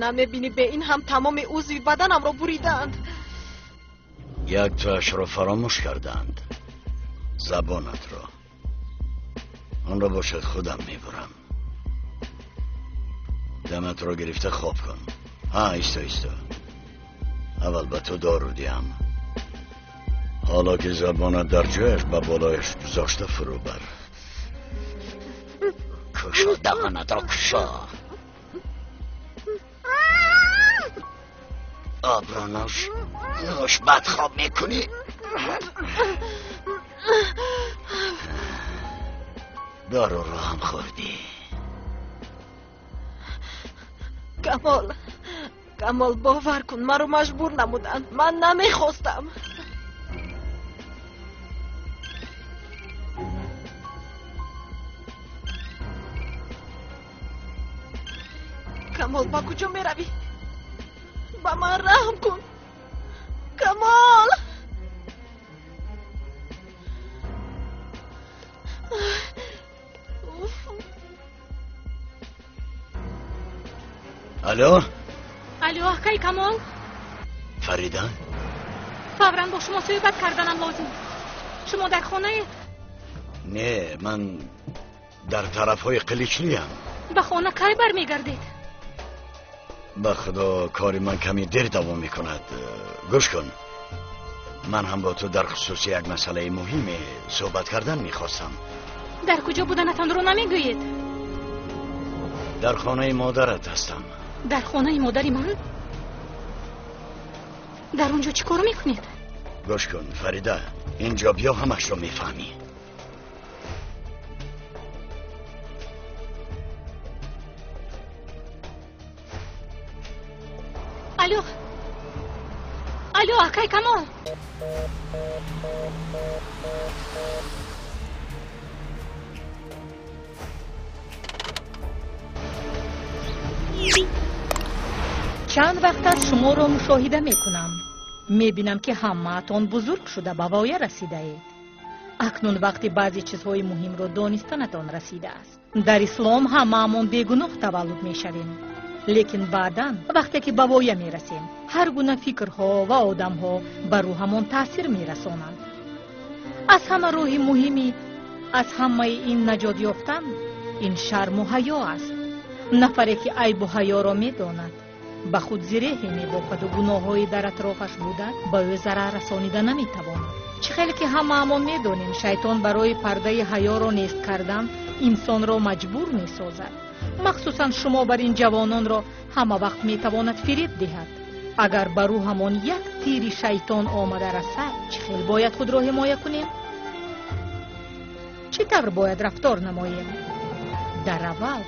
Намебинӣ, бе ин ҳам тамоми узви баданамро буридаанд. Як тоашро фаромӯш кардаанд, забонатро. Онро бошад худам мебурам. Даматро гирифта хоб кун. Ҳа, исто, исто. Аввал ба ту дору диҳам. Ҳоло ки забонат дар ҷояш, ба болояш гузошта фурӯ бар. Кушо даҳонатро, кушо. Обро нӯш, нӯш, бад хоб мекунӣ. Доруро ҳам хӯрдӣ. Камол, Камол, бовар кун, маро маҷбур намуданд. Ман намехостам. Камол, ба куҷо меравӣ? Ба ман раҳм кун. Камол! Алло? Алло, акай Камол? Фарида? Фавран бо шумо суҳбат карданам лозим. Шумо дар хонаед? Не, ман дар тарафҳои Қиличлиам. Ба хона кай бармегардед? Ба худо, кори ман каме дер давом мекунад. Гӯш кун, ман ҳам бо ту дар хусуси як масъалаи муҳиме суҳбат кардан мехостам. Дар куҷо буданатонро намегӯед? Дар хонаи модарат ҳастам. Дар хонаи модари ман? Дар он ҷо чӣ кор мекунед? Гӯш кун, Фарида, инҷо биё, ҳамашро мефаҳмӣ. Алло, алло, акай Камол. Чанд вақт аст шуморо мушоҳида мекунам. Мебинам, ки ҳамаатон бузург шуда ба воя расидаед. Акнун вақти баъзе чизҳои муҳимро донистанатон расидааст. Дар ислом ҳамаамон бегуноҳ таваллуд мешавем. Лекин баъдан вақте ки ба воя мерасем, ҳар гуна фикрҳо ва одамҳо ба рӯҳамон таъсир мерасонанд. Аз ҳама роҳи муҳими аз ҳамаи ин наҷот ёфтан ин шарму ҳаё аст. Нафаре ки айбу ҳаёро медонад, ба худ зиреҳе мебофаду гуноҳҳои дар атрофаш буда ба ӯ зарар расонида наметавонад. Чӣ хеле ки ҳамаамон медонем, шайтон барои пардаи ҳаёро нест кардан инсонро маҷбур месозад. Махсусан шумо бар ин ҷавононро ҳама вақт метавонад фиреб диҳад. Агар ба рӯҳамон як тири шайтон омада расад, чӣ хел бояд худро ҳимоя кунем? Чӣ тавр бояд рафтор намоем? Дар аввал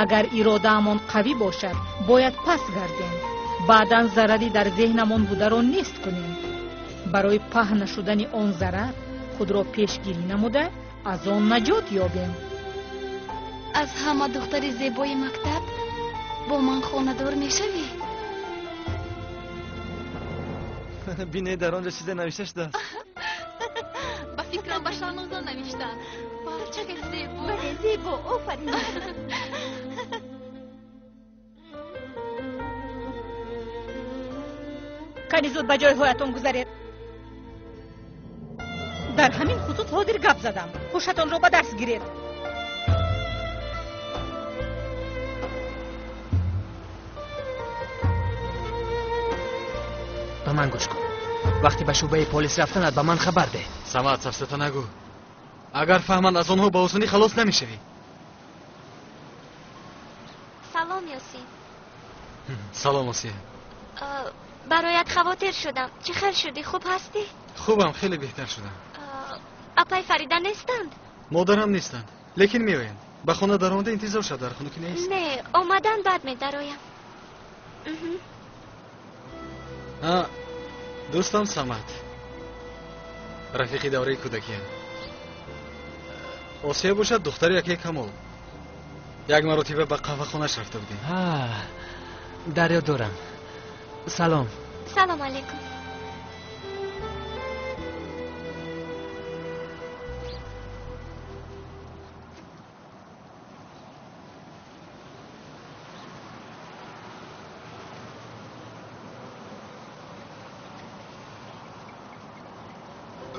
агар иродаамон қавӣ бошад, бояд пас гардем. Баъдан зарари дар зеҳнамон бударо нест кунем. Барои паҳн нашудани он зарар худро пешгирӣ намуда аз он наҷот ёбем. Аз ҳама духтари зебои мактаб бо ман хонадор мешавӣ? Бине, дар он ҷо чизе навишта шудааст. Ба фикрам, ба Шаҳноза навиштанд. Чӣ хел зебо! Бале, зебо, офарин. Кани зуд ба ҷойҳоятон гузаред. Дар ҳамин хусус ҳозир гап задам. Ҳушатонро ба дарс гиред. Ба ман гӯш кун. Вақте ба шӯъбаи полис рафтанат ба ман хабар деҳ. Самад, сафсата нагӯ. Агар фаҳманд, аз онҳо ба осонӣ халос намешавӣ. Салом, Ёсин. Салом, Осия. Бароят хавотир шудам. Чӣ хел шудӣ? Хуб ҳастӣ? Хубам, хеле беҳтар шудам. Апай Фарида нестанд? Модарам нестанд, лекин меоянд. Ба хона даромада интизор шав, дар хона ки нест. Не, омадан баъд медароям. Дӯстам Самад, рафиқи давраи кӯдакиям. Осия бошад духтари якаи Камол. Як маротиба ба қаҳвахонаш рафта будем. Дар ёд дорам. Салом. Салом алейкум.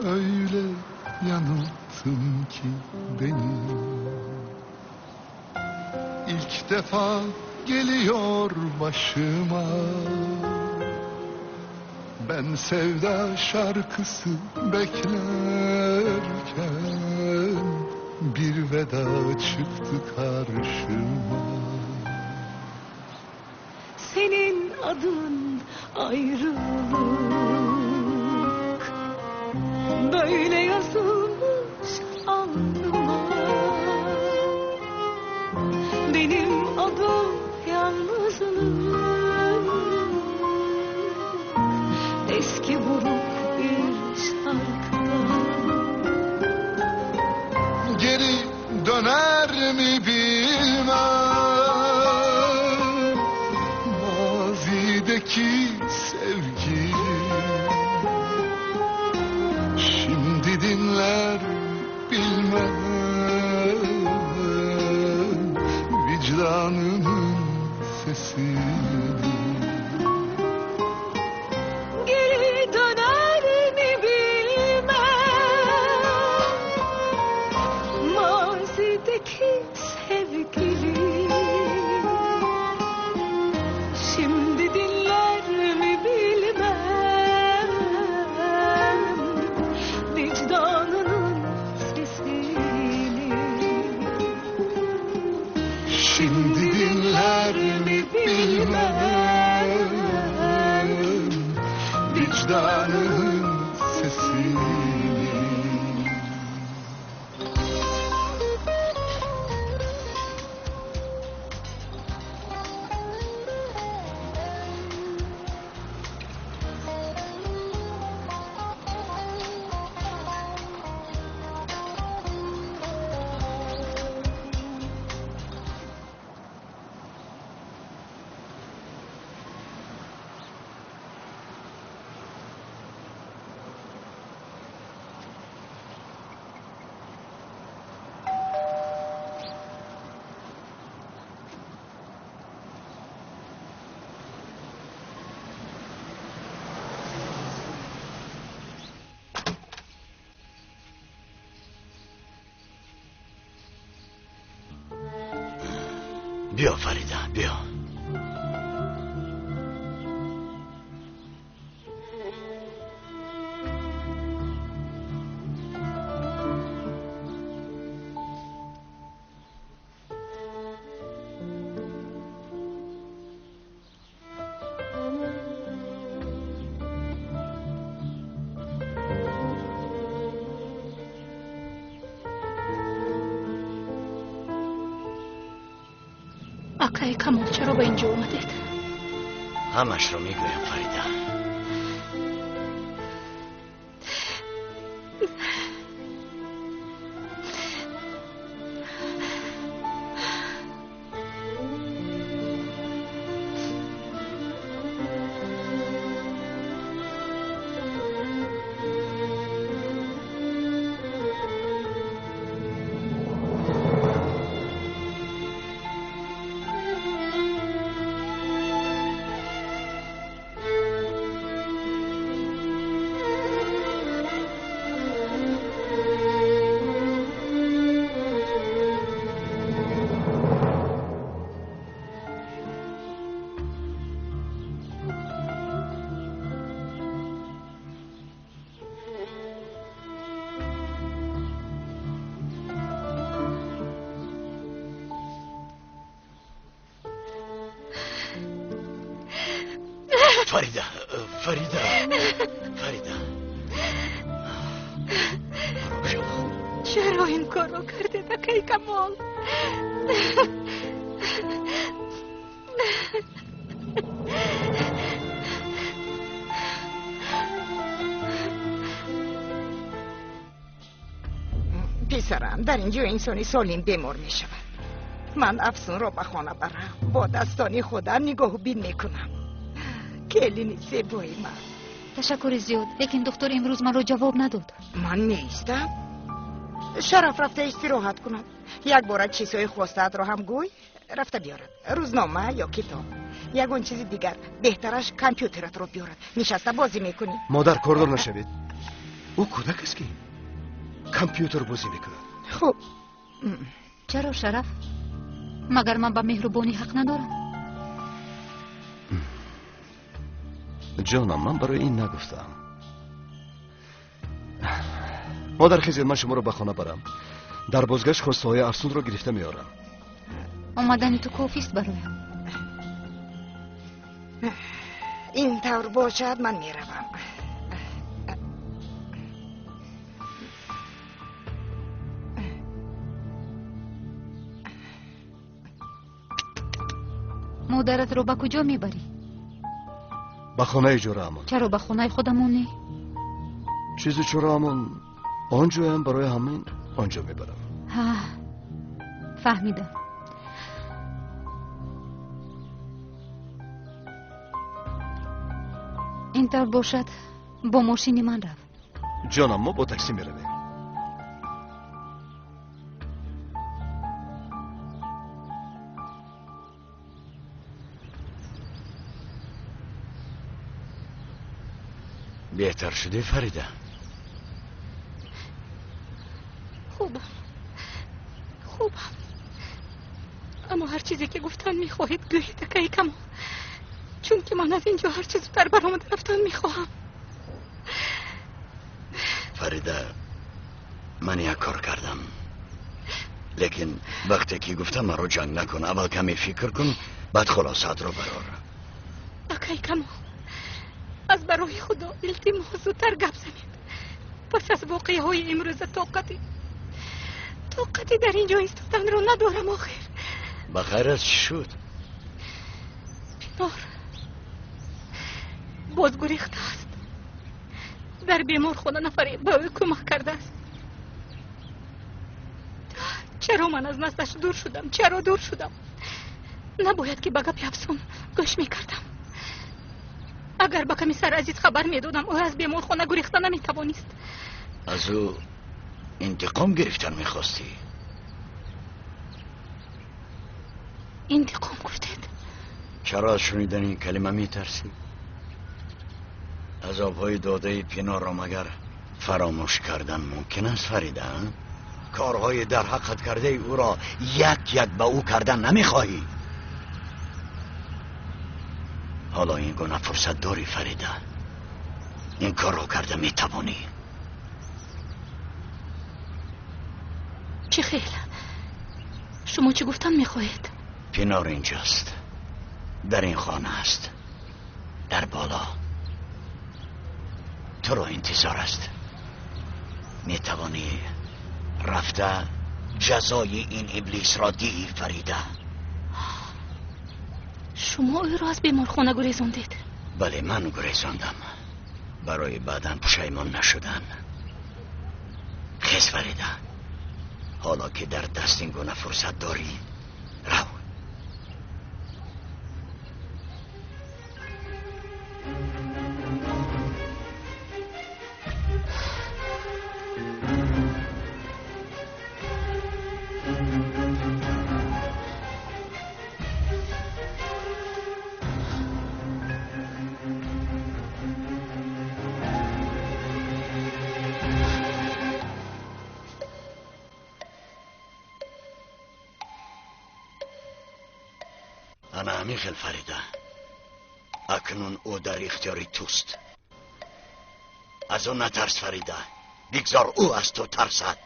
Öyle yanılttın ki beni. İlk defa geliyor başıma. Ben sevda şarkısı beklerken bir veda çıktı karşıma. Senin adın ayrılık, böyle yazılmış alnıma. Benim adım yalnızlık, eski buruk bir şarkıda. Geri döner mi bilmem, mazideki sevgi. Şimdi dinler bilmem, vicdanımın sesini. Geri döner mi bilmem, mazideki sevgili. Şimdi dinler mi bilmem, vicdanının sesini. Şimdi dinler mi bilmem, vicdanının sesini. بیا فریده، بیا. акаи Камол, чаро ба инҷо омадед? Ҳамашро мегӯям, Фарида. Фарида, Фарида, Фарида. Чаро ин корро кардед, акаи Камол? Писарам, дар ин ҷо инсони солим бемор мешавад. Ман Афсунро ба хона барам, бо дастони худам нигоҳубин мекунам. Келини зебои ман. Ташаккури зиёд, лекин духтур имрӯз манро ҷавоб надод. Ман меистам. Шараф рафта истироҳат кунад. Як бора чизҳои хостаатро ҳам гӯй, рафта биёрад. Рӯзнома ё китоб. Ягон чизи дигар. Беҳтараш компютератро биёрад. Нишаста бозӣ мекунӣ. Модар, кордор нашавед. Ӯ кӯдак аст ки компютер бозӣ мекунад. Хуб. Чаро, Шараф? Магар ман ба меҳрубонӣ ҳақ надорам? Ҷонам, ман барои ин нагуфтам. Модар, хезед, ман шуморо ба хона барам. Дар бозгашт хостаҳои Афсунро гирифта меорам. Омадани ту кофист бароям. Ин тавр бошад, ман меравам. Модаратро ба куҷо мебарӣ? Ба хонаи ҷораамон. Чаро ба хонаи худамон не? Чизи чораамон он ҷоям, барои ҳамин он ҷо мебарам. Ҳа, фаҳмидам. Ин тавр бошад, бо мошини ман рав. Ҷонам, мо бо таксӣ меравем. Беҳтар шудӣ, Фарида? Хубам, хубам, аммо ҳар чизе ки гуфтан мехоҳед, гӯед, акаи Камол, чунки ман аз инҷо ҳарчи зудтар баромада рафтан мехоҳам. Фарида, ман як кор кардам, лекин вақте ки гуфтам, маро ҷанг накун. Аввал каме фикр кун, баъд хулосаатро барор. Акаи Камол, аз барои Худо, илтимос, зудтар гап занед. Пас аз воқеаҳои имрӯза тоқати дар ин ҷо истоданро надорам охир. Ба хайр аст, чӣ шуд? Пинор боз гурехтааст. Дар беморхона нафаре ба ӯ кӯмак кардааст. Чаро ман аз наздаш дур шудам? Чаро дур шудам? Набояд ки ба гапи Афсун гӯш мекардам. Агар ба комиссар Азиз хабар медодам, ӯ аз беморхона гурехта наметавонист. Аз ӯ интиқом гирифтан мехостӣ? Интиқом гуфтед? Чаро аз шунидани ин калима метарсӣ? Азобҳои додаи Пинорро магар фаромӯш кардан мумкин аст, Фарида? Корҳои дар ҳаққат кардаи ӯро як як ба ӯ кардан намехоҳӣ? Ҳоло ин гуна фурсат дорӣ, Фарида. Ин корро карда метавонӣ. Чӣ хел? Шумо чӣ гуфтан мехоҳед? Пинор инҷост, дар ин хона аст, дар боло туро интизор аст. Метавонӣ рафта ҷазои ин иблисро диҳӣ, Фарида. Шумо ӯро аз беморхона гурезондед? Бале, ман гурезондам барои баъдан пушаймон нашудан. Хез, Фарида, ҳоло ки дар даст ин гуна фурсат дорӣ, рав. Ана ҳамин хел, Фарида. Акнун ӯ дар ихтиёри туст. Аз ӯ натарс, Фарида, бигзор ӯ аз ту тарсад.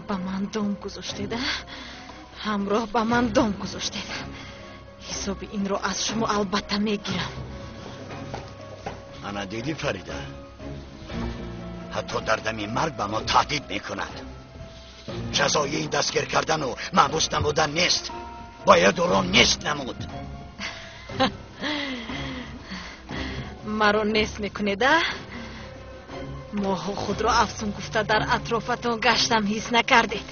Ба ман дом гузоштед, ҳамроҳ ба ман дом гузоштед. Ҳисоби инро аз шумо албатта мегирам. Ана дидӣ, Фарида, ҳатто дар дами марг ба мо таҳдид мекунад. Ҷазои ин дастгир кардану маҳбус намудан нест, бояд ӯро нест намуд. Маро нест мекунед, а? Моҳо худро афсун гуфта дар атрофатон гаштам, ҳис накардед.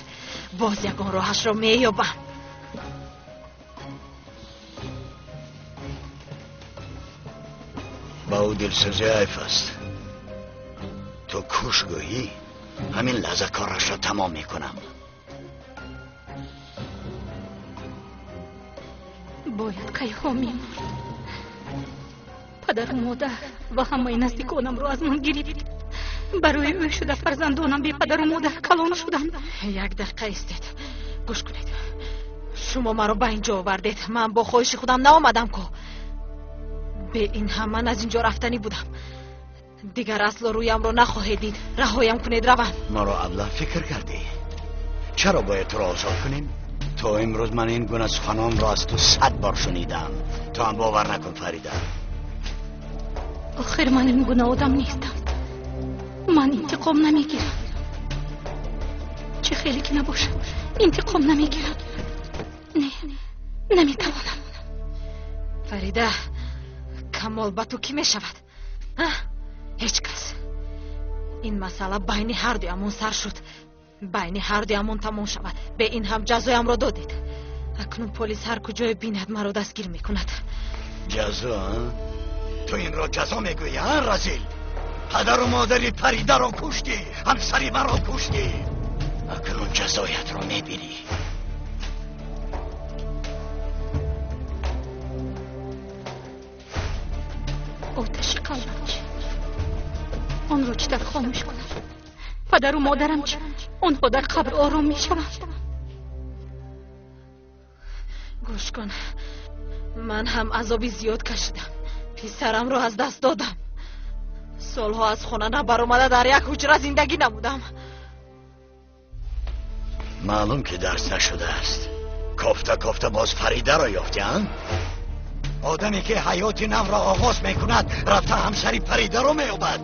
Боз ягон роҳашро меёбам. Ба ӯ дилсӯзӣ айф аст. Ту куш гӯӣ, ҳамин лаҳза корашро тамом мекунам. Бояд кайҳо мемурд. Падару модар ва ҳамаи наздиконамро аз ман гирифт. Барои ӯ шуда фарзандонам бепадару модар калон шуданд. Як дақиқа истед, гӯш кунед. Шумо маро ба ин ҷо овардед. Ман бо хоҳиши худам наомадам ку. Бе ин ҳам ман аз ин ҷо рафтанӣ будам. Дигар асло рӯямро нахоҳед дид. Раҳоям кунед, равам. Маро аблаҳ фикр кардӣ? Чаро бояд туро озод кунем? То имрӯз ман ин гуна суханонро аз ту 100 бор шунидам. Ту ҳам бовар накун, Фарида. Охир ман ин гуна одам нестам. Ман интиқом намегирам. Чӣ хеле ки набошад, интиқом намегирам. Не, наметавонам. Фарида, Камол ба ту кӣ мешавад? Ҳеҷ кас. Ин масъала байни ҳар дуямон сар шуд, байни ҳар дуямон тамом шавад. Бе ин ҳам ҷазоямро додед. Акнун полис ҳар куҷое бинад маро дастгир мекунад. Ҷазо? Ту инро ҷазо мегӯӣ, а, разил? Падару модари Фаридаро куштӣ, ҳамсари маро куштӣ. Акнун ҷазоятро мебинӣ. Оташи қалбам чӣ? Онро чӣ тавр хомӯш кунам? Падару модарам чӣ? Онҳо дар қабр ором мешаванд. Гӯш кун, ман ҳам азоби зиёд кашидам. Писарамро аз даст додам. Солҳо аз хона набаромада дар як ҳуҷра зиндагӣ намудам. Маълум ки дарс нашудааст. Кофта кофта боз Фаридаро ёфтӣ, а? Одаме ки ҳаёти навро оғоз мекунад, рафта ҳамсари Фаридаро меёбад.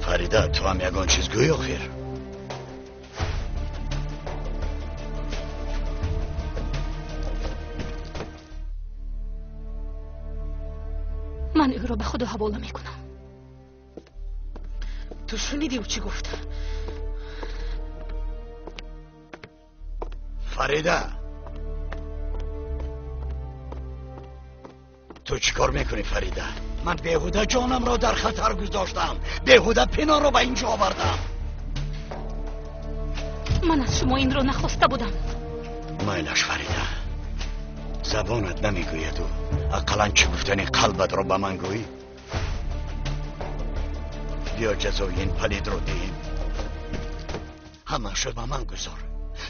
Фарида, ту ҳам ягон чиз гӯй охир. Ман ӯро ба худо ҳавола мекунам. Ту шунидӣ ӯ чӣ гуфт? Фарида, ту чӣ кор мекунӣ, Фарида? Ман беҳуда ҷонамро дар хатар гузоштам, беҳуда Пиноро ба ин ҷо овардам. Ман аз шумо инро нахоста будам. Майлаш, Фарида, забонат намегӯяду ақаллан чӣ гуфтани қалбатро ба ман гӯӣ. Биё ҷазои ин палидро диҳем. Ҳамаашро ба ман гузор.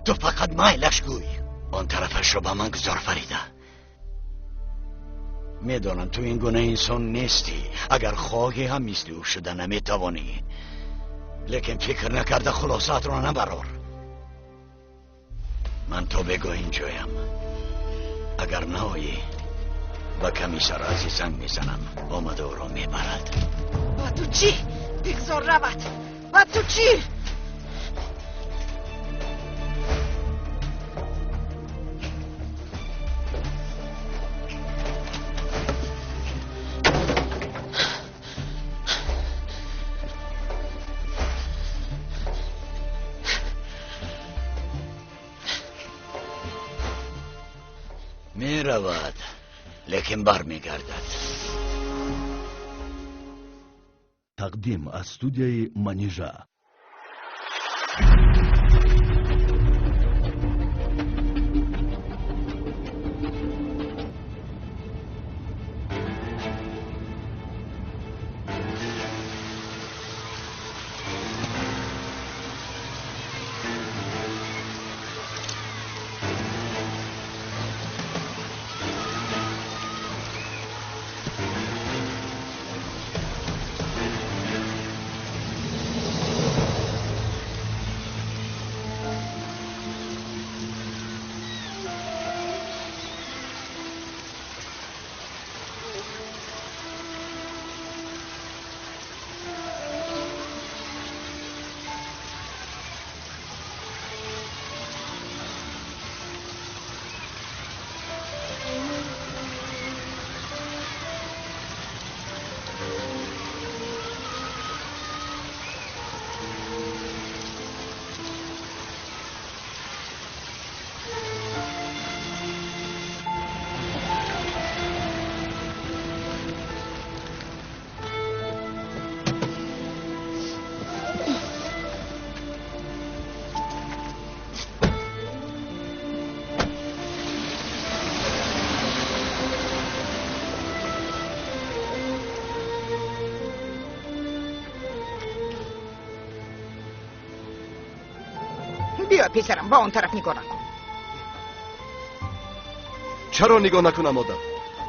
Ту фақат майлаш гӯй. Он тарафашро ба ман гузор, Фарида. Медонам ту ин гуна инсон нестӣ. Агар хоҳӣ ҳам мисли ӯ шуда наметавонӣ. Лекин фикр накарда хулосаатро набарор. Ман то бегоҳ инҷоям. Агар наоӣ, ба комиссар Азиз занг мезанам. Омада ӯро мебарад. Ба ту чӣ? Бигзор равад. Ба ту чӣ? Меравад, лекин бармегардад. Тақдим аз студияи Манижа. Биё писарам, ба он тараф нигоҳ накун. Чаро нигоҳ накунам, модар?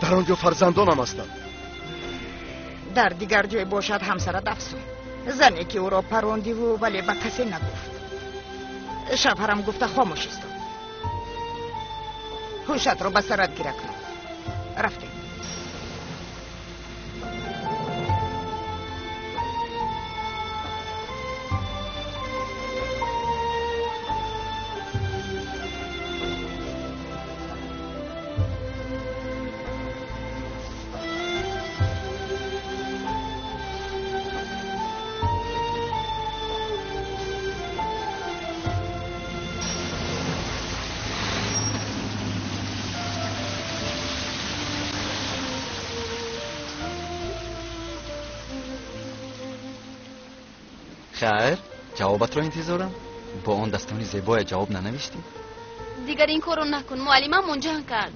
Дар он ҷо фарзандонам ҳастанд. Дар дигар ҷой бошад ҳамсарат Афсун. Зане ки ӯро парондиву вале ба касе нагуфт. Шавҳарам гуфта хомӯш истод. Ҳушатро ба сарат гира кун. Рафтем. Хайр, ҷавобатро интизорам. Бо он дастони зебоя ҷавоб нанавиштӣ? Дигар ин корро накун, муаллимам ҷанг кард.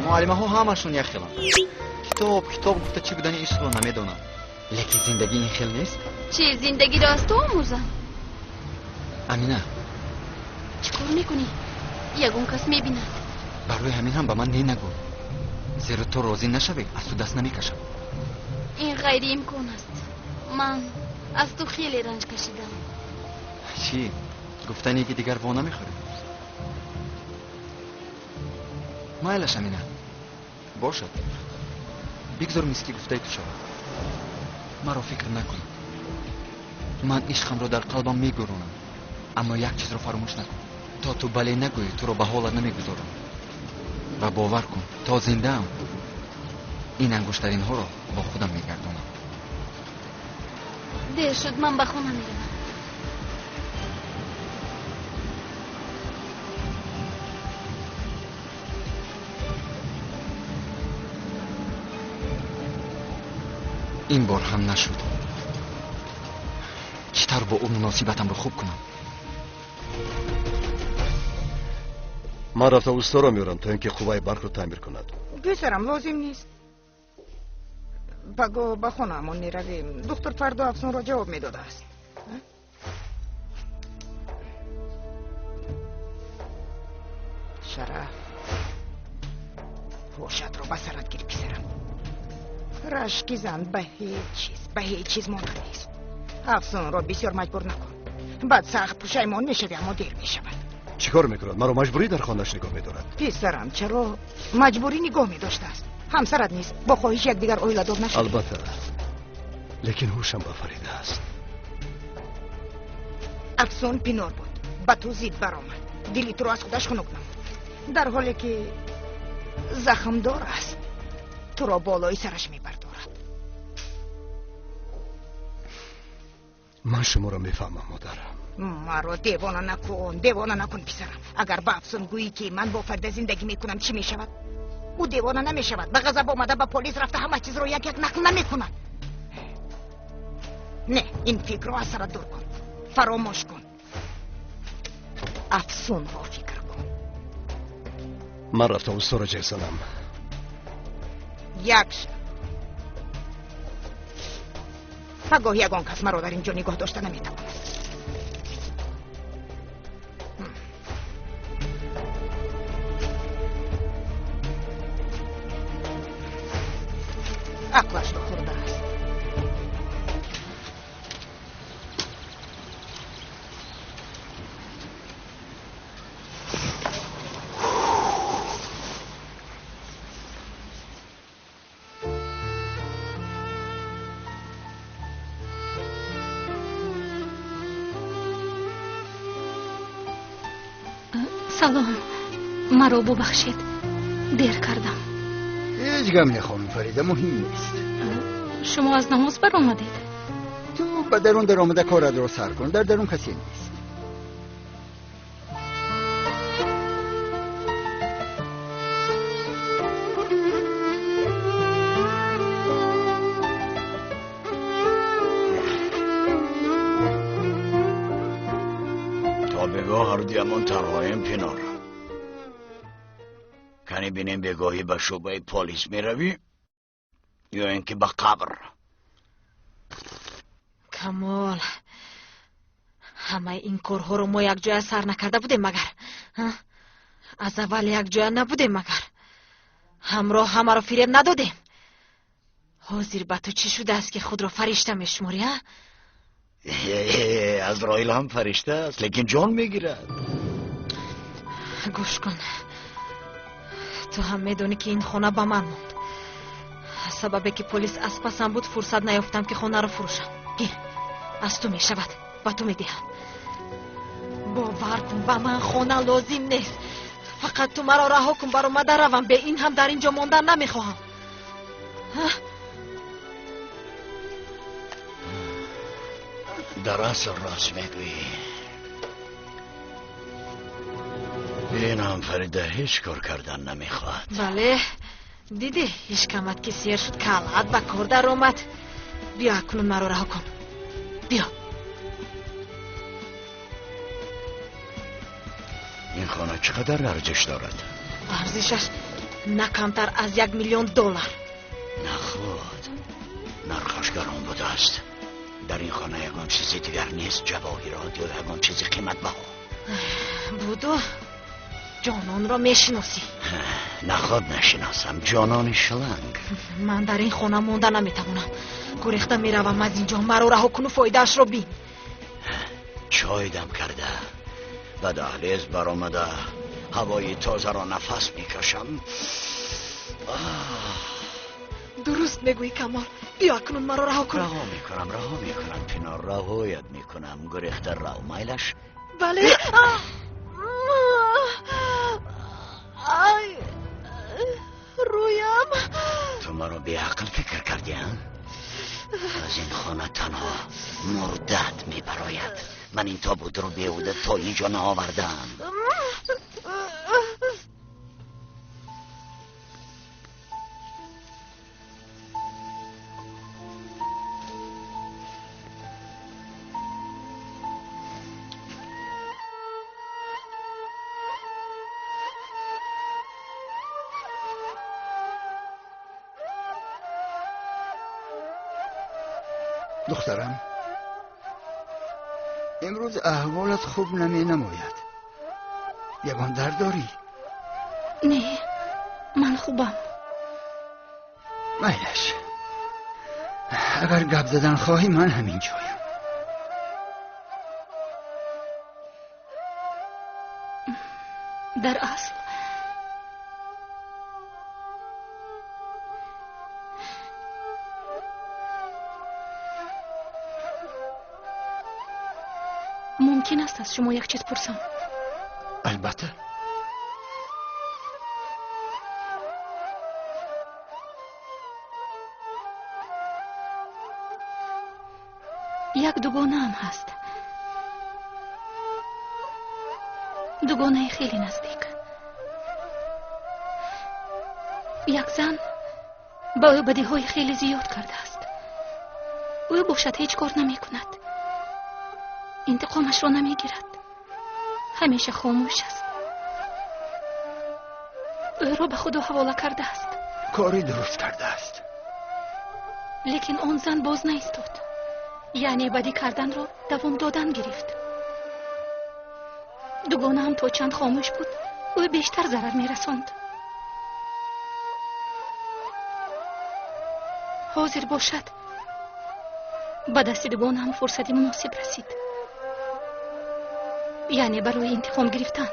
Муаллимаҳо ҳамашон як хеланд. Китоб, китоб гуфта чӣ будани ишқро намедонам. Лекин зиндагӣ ин хел нест. Чӣ, зиндагиро аз ту омӯзам? Амина. Чӣ кор мекунӣ? Ягон кас мебинад. Барои ҳамин ҳам ба ман не нагӯ. Зеро то розӣ нашавӣ, аз ту даст намекашам. Ин ғайриимкон аст. Ман аз ту хеле ранҷ кашидам. Чӣ? Гуфтане ки дигар во намехӯрӣ? Майлаш, Амина. Бошад. Бигзор мисли гуфтаи ту шавад. Маро фикр накун. Ман ишқамро дар қалбам мегӯронам. Аммо як чизро фаромӯш накун. То ту бале нагӯӣ, туро ба ҳолат намегузорам. Ва бовар кун, то зиндаам ин ангуштаринҳоро бо худам мегардонам. Дер шуд, ман ба хона меравам. Ин бор ҳам нашуд. Чӣ тавр бо ӯ муносибатамро хуб кунам? Ман рафта усторо меорам, то ин ки қувваи барқро таъмир кунад. Писарам, лозим нест. Паго ба хонаамон меравем. Духтур фардо Афсунро ҷавоб медодааст. Шараф, ҳушатро ба сарат гир, писарам. Рашки зан ба ҳеҷ чиз монанд нест. Афсунро бисёр маҷбур накун. Баъд сахт пушаймон мешавӣ, аммо дер мешавад. Чӣ кор мекунад? Маро маҷбурӣ дар хонааш нигоҳ медорад. Писарам, чаро маҷбурӣ нигоҳ медоштааст? Ҳамсарат нест, бо хоҳиши якдигар оиладор нашавед. Албатта, лекин ҳушам ба Фарида аст. Афсун пинор буд, ба ту зид баромад, дили туро аз худаш хунук намуд, дар ҳоле ки захмдор аст, туро болои сараш мебардорад. Ман шуморо мефаҳмам, модар. Маро девона накун, девона накун, писарам. Агар ба Афсун гӯӣ ки ман бо Фарида зиндагӣ мекунам, чӣ мешавад? Ӯ девона намешавад. Ба ғазаб омада ба полис рафта ҳама чизро як як нақл намекунад. Не, ин фикрро аз сарат дур кун, фаромӯш кун. Афсунро фикр кун. Ман рафта усторо ҷеғ занам. Як шаб пагоҳ ягон кас маро дар ин ҷо нигоҳ дошта наметавонад. Ақлашро хӯрдааст. Салом, маро бубахшед, дер кардам. Ҳеҷ гам не, хонум Фарида, муҳим нест. Шумо аз намоз баромадед? Ту ба дарун даромада коратро сар кун, дар дарун касе нест. То бегоҳ ҳардуямон танҳоем, пинор. Кани бинем, бегоҳӣ ба шӯъбаи полис меравӣ ё ин ки ба қабр? Камол, Ҳамаи ин корҳоро мо якҷоя сар накарда будем магар? Аз аввал якҷоя набудем магар? Ҳамроҳ ҳамаро фиреб надодем? Ҳозир ба ту чӣ шудааст, ки худро фаришта мешуморӣ, а? Азроил ҳам фаришта аст, лекин ҷон мегирад. Гӯш кун, ту ҳам медонӣ, ки ин хона ба ман монд. Аз сабабе ки полис аз пасам буд, фурсат наёфтам, ки хонаро фурӯшам. Гир, аз ту мешавад, ба ту медиҳам. Бовар кун, ба ман хона лозим нест. Фақат ту маро раҳо кун, баромада равам. Бе ин ҳам дар ин ҷо мондан намехоҳам. Дар асл рост мегӯӣ. Ин ҳам Фарида ҳеҷ кор кардан намехоҳад. Бале, дидӣ, ишкамат ки сер шуд, калаат ба кор даромад. Биё, акнун маро раҳо кун, биё. Ин хона чӣ қадар арзиш дорад? Арзишаш на камтар аз 1 миллион доллар. Наход, нархаш гарон будааст. Дар ин хона ягон чизи дигар нест, ҷавоҳирот ё ягон чизи қиматбаҳо? Буду, ҷононро мешиносӣ. Наход нашиносам, ҷонони шланг. Ман дар ин хона монда наметавонам. Гурехта меравам аз ин ҷо. Маро раҳо куну фоидаашро бин. Чой дам карда, ба даҳлез баромада, ҳавои тозаро нафас мекашам. Дуруст мегӯӣ, Камол. Биё, акнун маро раҳо кун. Раҳо мекунам, раҳо мекунам, Пинор, раҳоят мекунам. Гурехта рав, майлаш? Бале. Ай, рӯям. Ту маро беақл фикр кардӣ, а? Аз ин хона танҳо мурдат мебарояд. Ман ин тобутро беҳуда то ин ҷо наовардаам. Духтарам, имрӯз аҳволат хуб наменамояд. Ягон дард дорӣ? Не, ман хубам. Майлаш, агар гап задан хоҳӣ, ман ҳамин ҷоям. Дар асл мумкин аст аз шумо як чиз пурсам? Албатта. Як дугонаам ҳаст, дугонаи хеле наздик. Як зан ба ӯ бадиҳои хеле зиёд кардааст. Ӯ бошад ҳеҷ кор намекунад, интиқомашро намегирад, ҳамеша хомӯш аст. Ӯро ба худо ҳавола кардааст. Кори дуруст кардааст. Лекин он зан боз наистод, яъне бадӣ карданро давом додан гирифт. Дугонаам то чанд хомӯш буд, ӯ бештар зарар мерасонд. Ҳозир бошад, ба дасти дугонаам фурсати муносиб расид, яъне барои интиқом гирифтан.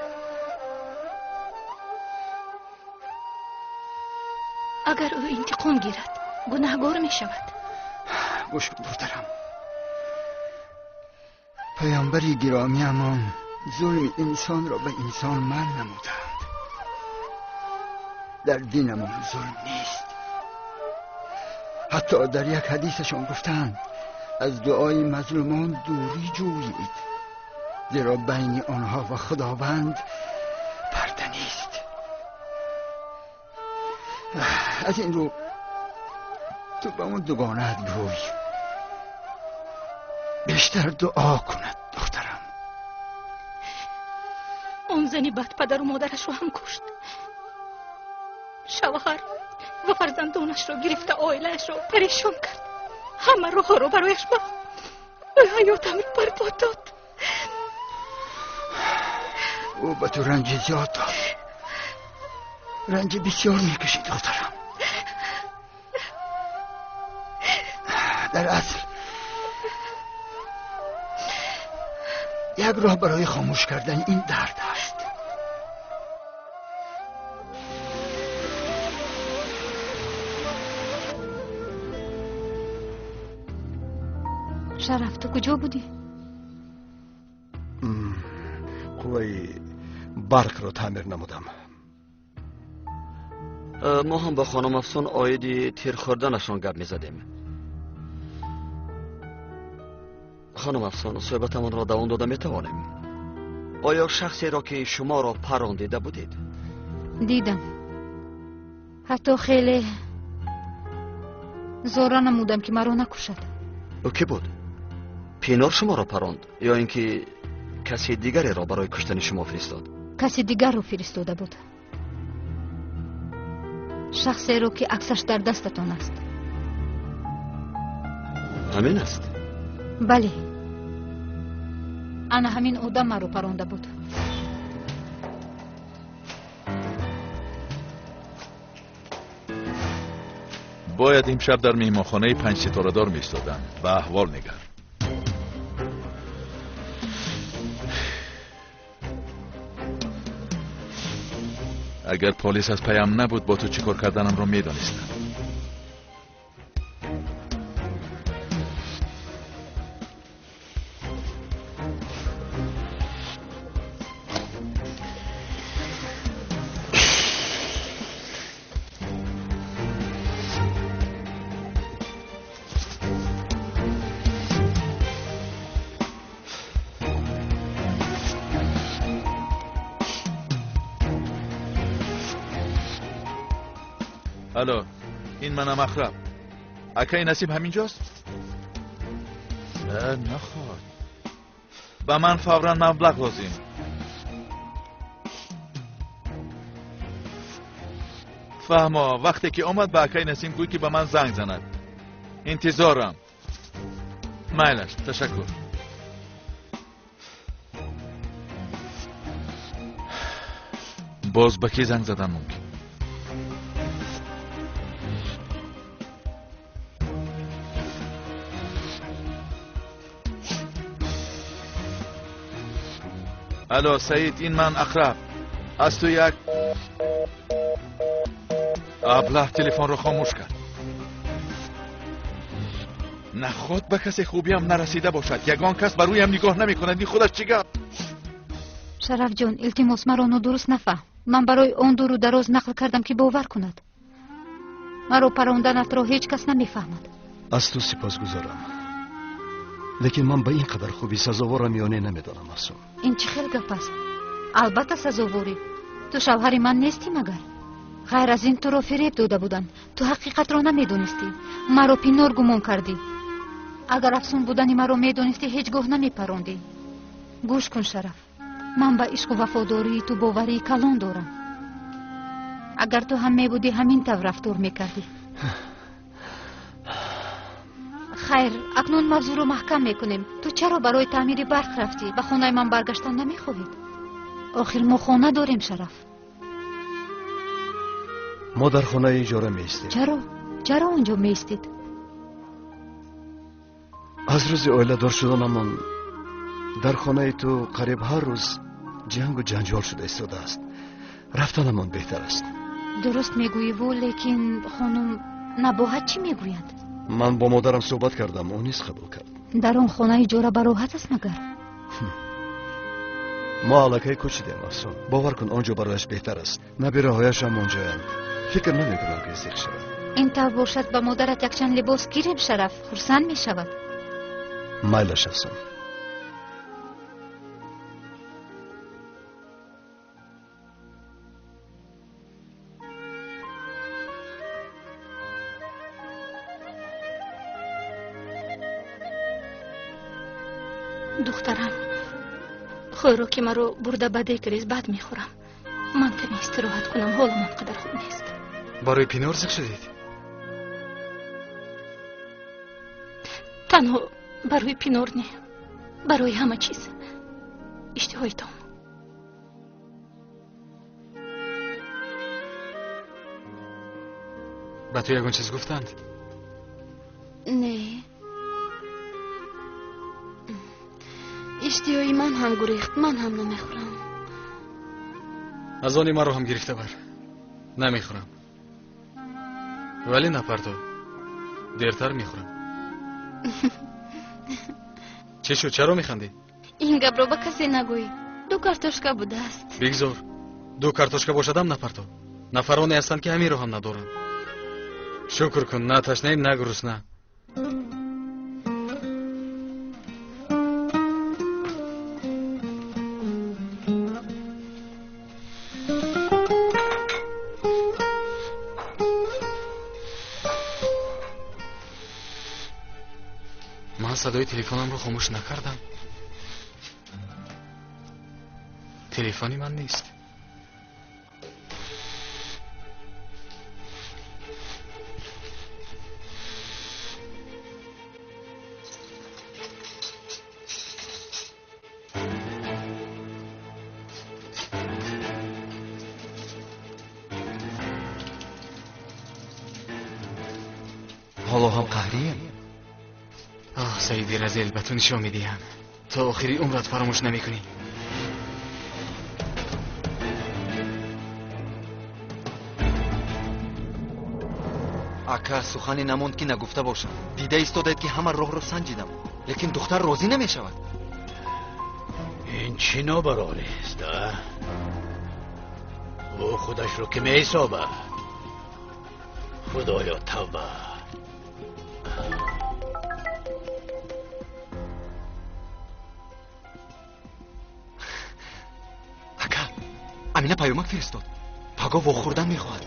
Агар ӯ интиқом гирад, гунаҳгор мешавад. Гӯш кун, духтарам, паёмбари гиромиамон зулми инсонро ба инсон манъ намуданд. Дар динамон зулм нест. Ҳатто дар як ҳадисашон гуфтанд: аз дуои мазлумон дурӣ ҷӯед, зеро байни онҳо ва Худованд парда нест. Аз ин рӯ ту ба он дугонаат гӯй бештар дуо кунад, духтарам. Он зани бад падару модарашро ҳам кушт. Шавҳар ва фарзандонашро гирифта, оилаашро парешон кард. Ҳама роҳҳоро барояш бахт. Ӯ ҳаётамро барбод дод. Ӯ ба ту ранҷи зиёд дод. Ранҷи бисёр мекашӣ, духтарам. Дар асл як роҳ барои хомӯш кардани ин дард аст. Шараф, ту куҷо будӣ? Қувваи барқро таъмир намудам. Мо ҳам бо хонум Афсун оиди тир хӯрданашон гап мезадем. Хонум Афсун, суҳбатамонро давом дода метавонем? Оё шахсеро, ки шуморо парон дида будед? Дидам. Ҳатто хеле зора намудам, ки маро накушад. Ӯ кӣ буд? Пинор шуморо паронд ё ин ки касе дигареро барои куштани шумо фиристод? Каси дигарро фиристода буд. Шахсеро, ки аксаш дар дастатон аст. Ҳамин аст? Бале, ана ҳамин одам маро паронда буд. Бояд имшаб дар меҳмонхонаи панҷситорадор меистодам. Ба аҳвол нигар. Агар полис аз паям набуд, бо ту чӣ кор карданамро медонистам. Алло, ин манам Ахраб. Акаи Насиб ҳаминҷост? Наход. Ба ман фавран маблағ лозим. Фаҳмо, вақте ки омад ба акаи Насим гӯй, ки ба ман занг занад. Интизорам. Майлаш, ташаккур. Боз ба кӣ занг задан мумкин? Алло, Саид, ин ман Ақраб. Аз ту як аблаҳ телефонро хомӯш кард. Наход ба касе хубиам нарасида бошад. Ягон кас ба рӯям нигоҳ намекунад. Ин худаш чӣ гап? Шарафҷон, илтимос, маро нодуруст нафаҳм. Ман барои он дуру дароз нақл кардам, ки бовар кунад. Маро паронданатро ҳеҷ кас намефаҳмад. Аз ту сипосгузорам, лекин ман ба ин қадар хубӣ сазоворам ё не намедонам, Афсун. Ин чӣ хел гап аст? Албатта сазоворӣ. Ту шавҳари ман нестӣ магар? Ғайр аз ин туро фиреб дода буданд. Ту ҳақиқатро намедонистӣ. Маро Пинор гумон кардӣ. Агар Афсун будани маро медонистӣ, ҳеҷ гоҳ намепарондӣ. Гӯш кун, Шараф, ман ба ишқу вафодории ту боварии калон дорам. Агар ту ҳам мебудӣ, ҳамин тавр рафтор мекардӣ. Хайр, акнун мавзӯъро маҳкам мекунем. Ту чаро барои таъмири барқ рафтӣ? Ба хонаи ман баргаштан намехоҳед? Охир мо хона дорем, Шараф. Мо дар хонаи иҷора меистем. Чаро? Чаро он ҷо меистед? Аз рӯзи оиладор шуданамон дар хонаи ту қариб ҳар рӯз ҷангу ҷанҷол шуда истодааст. Рафтанамон беҳтар аст. Дуруст мегӯиву, лекин хонум Набоҳат чӣ мегӯяд? Ман бо модарам суҳбат кардам, ӯ низ қабул кард. Дар он хона иҷора бароҳат аст магар? Мо аллакай кӯчидем, Афсун. Бовар кун, он ҷо барояш беҳтар аст. Набираҳояшам онҷоянд. Фикр намекунам, ки зиқ шавад. Ин тавр бошад, ба модарат якчанд либос гирем, Шараф, хурсанд мешавад. Майлаш, Афсун. Духтарам, хӯроки маро бурда ба декрез бад мехӯрам. Ман каме истироҳат кунам, ҳолам он қадар хуб нест. Барои Пинор зиқ шудед? Танҳо барои Пинор не, барои ҳама чиз. Иштиҳоитон. Ба ту ягон чиз гуфтанд? Не. Иштиҳои ман ҳам гурехт, ман ҳам намехӯрам. Аз они маро ҳам гирифта бар. Намехӯрам. Вале напарто. Дертар мехӯрам. Чӣ шуд? Чаро механдӣ? Ин гапро ба касе нагӯй. Ду картошка будааст. Бигзор. Ду картошка бошадам напарто. Нафароне ҳастанд, ки ҳаминро ҳам надоранд. Шукр кун, на ташнаем, на гурусна. Ман садои телефонамро хомӯш накардам. Телефони ман нест. Ҳоло ҳам қаҳрием? Оҳ, Саиди Разел, ба ту нишон медиҳам. То охири умрат фаромӯш намекунӣ. Ака, сухане намонд, ки нагуфта бошам. Дида истодаед, ки ҳама роҳро санҷидам, лекин духтар розӣ намешавад. Ин чӣ нобарорист, а? Ӯ худашро ки меҳисобад? Худоё, тавба! Ака, Амина паёмак фиристод. Паго вохӯрдан мехоҳад.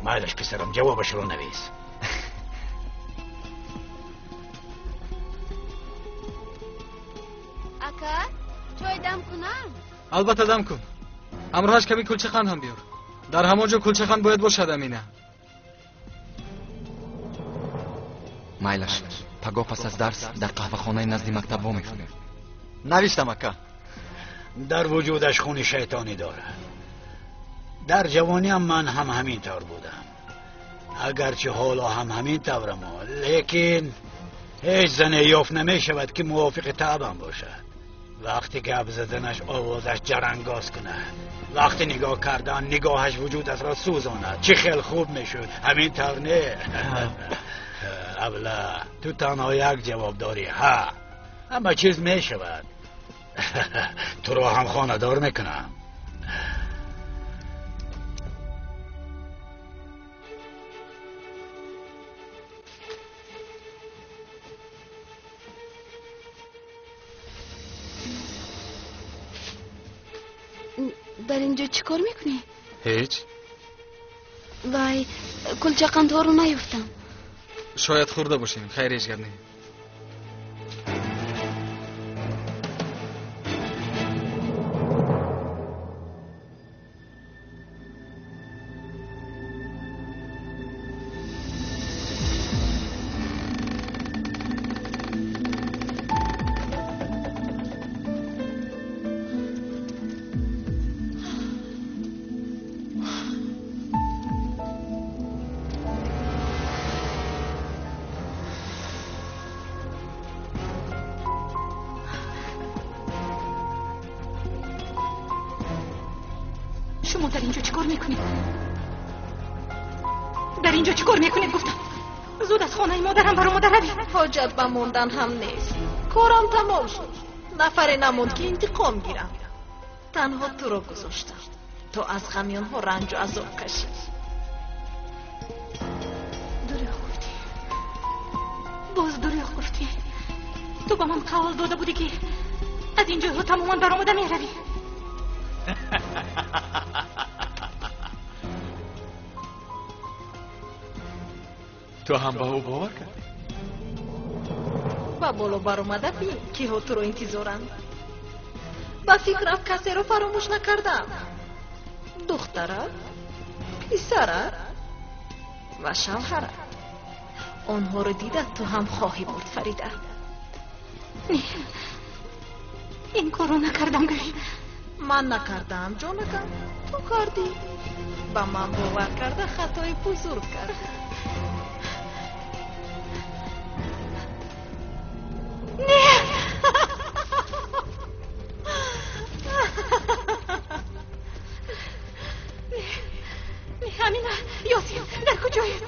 Майлаш, писарам, ҷавобашро навис. Ака, чой дам кунам? Албатта, дам кун. Ҳамроҳаш ками кулчақанд ҳам биёр. Дар ҳамон ҷо кулчақанд бояд бошад, Амина. Майлаш, пагоҳ пас аз дарс дар қаҳвахонаи назди мактаб вомехӯрем. Навиштам, ака. Дар вуҷудаш хуни шайтонӣ дорад. Дар ҷавониам ман ҳам ҳамин тавр будам. Агарчи ҳоло ҳам ҳамин таврам, лекин ҳеҷ зане ёфт намешавад, ки мувофиқи таъбам бошад. Вақти гап заданаш овозаш ҷарангоз кунад, вақти нигоҳ кардан нигоҳаш вуҷудатро сӯзонад. Чӣ хел хуб мешуд, ҳамин тавр не? Абла, ту танҳо як ҷавоб дорӣ. Ҳа, ҳама чиз мешавад. Туро ҳам хонадор мекунам. Дар ин ҷо чӣ кор мекунӣ? Ҳеҷ. Вай, кулчақандҳоро наёфтам. Шояд хӯрда бошем, хайр, ҳеҷ гап не. Шумо дар ин ҷо чӣ кор мекунед? Дар ин ҷо чӣ кор мекунед, гуфтам. Зуд аз хонаи модарам баромада равед. Ҳоҷат ба мондан ҳам нест. Корам тамом шуд. Нафаре намонд, ки интиқом гирам. Танҳо туро гузоштам, то аз ғами онҳо ранҷу азоб кашӣ. Дурӯғ гуфтӣ. Боз дурӯғ гуфтӣ. Ту ба ман қавл дода будӣ, ки аз ин ҷойҳо тамоман баромада меравӣ. Ту ҳам ба ӯ бовар кардӣ? Ба боло баромада бин, киҳо туро интизоранд. Ба фикрам, касеро фаромӯш накардам. Духтарат, писарат ва шавҳарат. Онҳоро дида ту ҳам хоҳӣ бурд, Фарида. Не, Ин корро накардам, гӯй. Ман накардам, ҷонакам, ту кардӣ. Ба ман бовар карда хатои бузург кардӣ. Не! Не, Амина, Ёсин, дар куҷоед?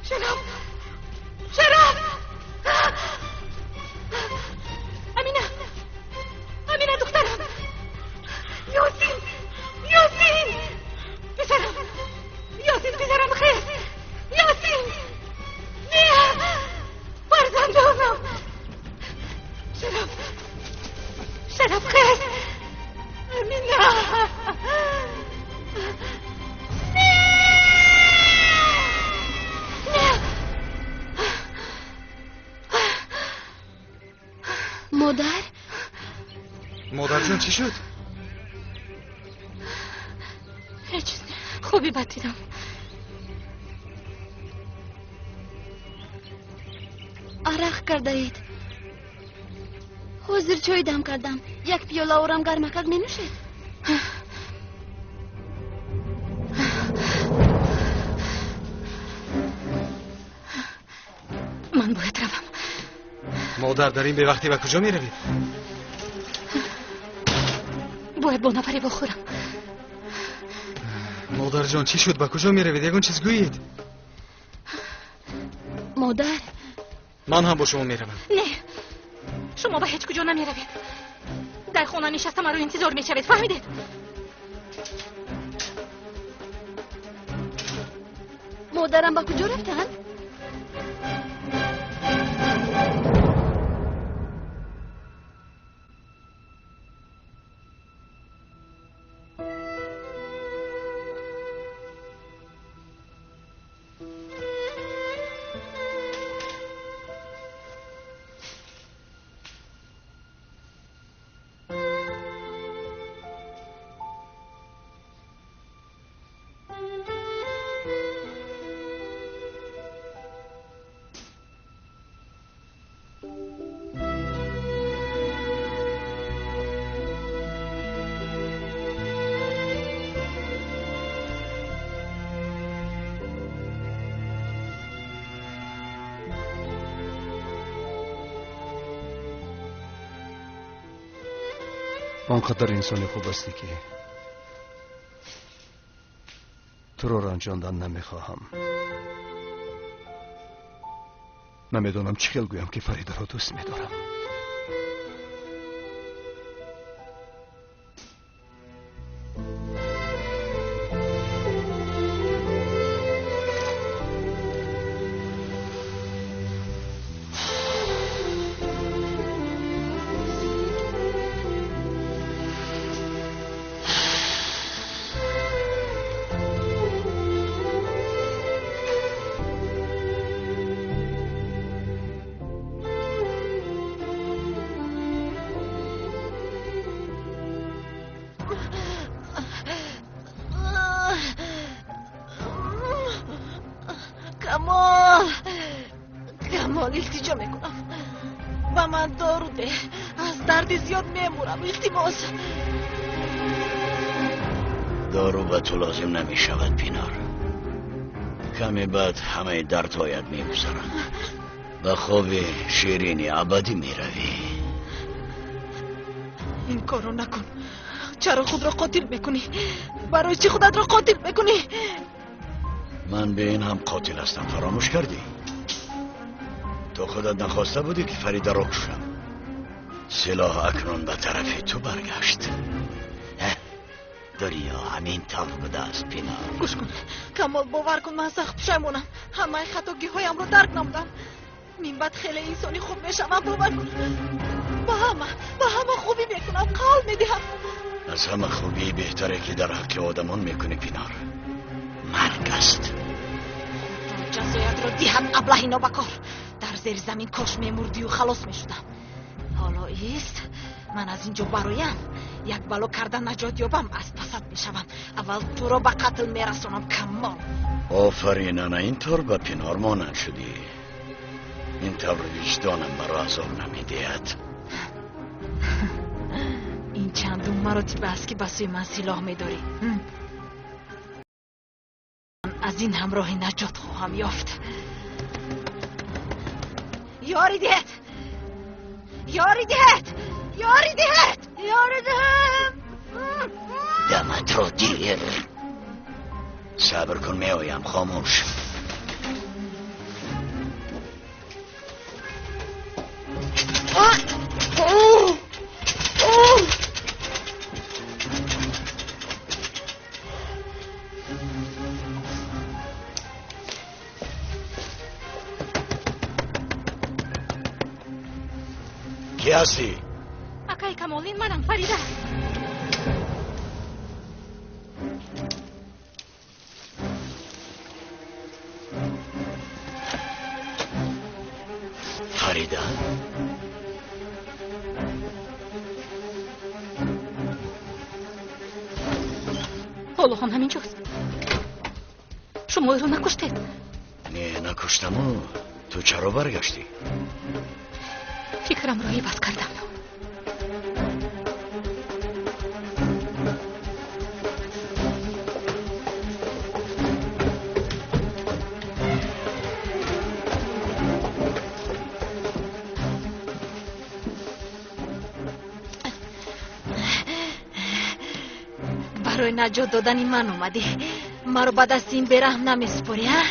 Шараф! Шараф! Амина! Амина, духтарам! Ёсин! Ёсин! Писарам! Ёсин, писарам, хез! Ёсин! Не! Фарзандонам! Шараф! Шараф, хез! Амина! Модар? Модарҷон, чӣ шуд? Ҳеҷ чиз не. Хоби бад дидам. Арақ кардаед. Ҳозир чой дам кардам. Як пиёла орам, гармакак менӯшед? Ман бояд равам. Модар, дар ин бевақтӣ ба куҷо меравед? Бояд бо нафаре вохӯрам. Модарҷон, чӣ шуд? Ба куҷо меравед? Ягон чиз гӯед. Модар, Ман ҳам бо шумо меравам. Не, шумо ба ҳеҷ куҷо намеравед. Дар хона нишаста маро интизор мешавед, фаҳмидед? Модарам ба куҷо рафтанд? Он қадар инсони хуб ҳастӣ, ки туро ранҷондан намехоҳам. Намедонам, чӣ хел гӯям, ки Фаридаро дӯст медорам. Камол, Камол, илтиҷо мекунам, ба ман дору деҳ, аз дарди зиёд мемурам, илтимос. Дору ба ту лозим намешавад, Пинор. Каме баъд ҳамаи дардҳоят мегузаранд, ба хоби ширини абадӣ меравӣ. Ин корро накун. Чаро худро қотил мекунӣ? Барои чӣ худатро қотил мекунӣ? Ман бе ин ҳам қотил ҳастам, фаромӯш кардӣ? Ту худат нахоста будӣ, ки Фаридаро кушам. Силоҳ акнун ба тарафи ту баргашт. Дунё ҳамин тавр будааст, Пинор. Гӯш кун, Камол, бовар кун, ман сахт пушаймонам. Ҳамаи хатогиҳоямро дарк намудам. Минбаъд хеле инсони хуб мешавам, бовар кун. Ба ҳама хубӣ мекунам, қавл медиҳам. Аз ҳама хубии беҳтаре, ки дар ҳаққи одамон мекунӣ, Пинор, марг аст. Худо ҷазоятро диҳад, аблаҳи нобакор. Дар зери замин кош мемурдию халос мешудам. Ҳоло ист, ман аз ин ҷо бароям, як бало карда наҷот ёбам, аз пасат мешавам. Аввал туро ба қатл мерасонам, Камол. Офарин, ана ин тур ба Пинор монанд шудӣ. Ин тавр виҷдонам маро азоб намедиҳад. Ин чандум маротиба аст, ки ба сӯи ман силоҳ медорӣ. Аз ин ҳам роҳи наҷот хоҳам ёфт. Ёрӣ диҳед! Ёрӣ диҳед! Ёрӣ диҳед! Ёрӣ диҳед! Даматро дир. Сабр кун, меоям. Хомӯш. Кӣ ҳастӣ? Акай Камолин, манам Фарида. Фарида? Ҳоло ҳам ҳамин ҷост. Шумо ӯро накуштед? Не, накуштаму. Ту чаро баргаштӣ? Фикрамро иваз кардам. Барои наҷот додани ман омадӣ. Маро ба дасти ин бераҳм намесупорӣ, а?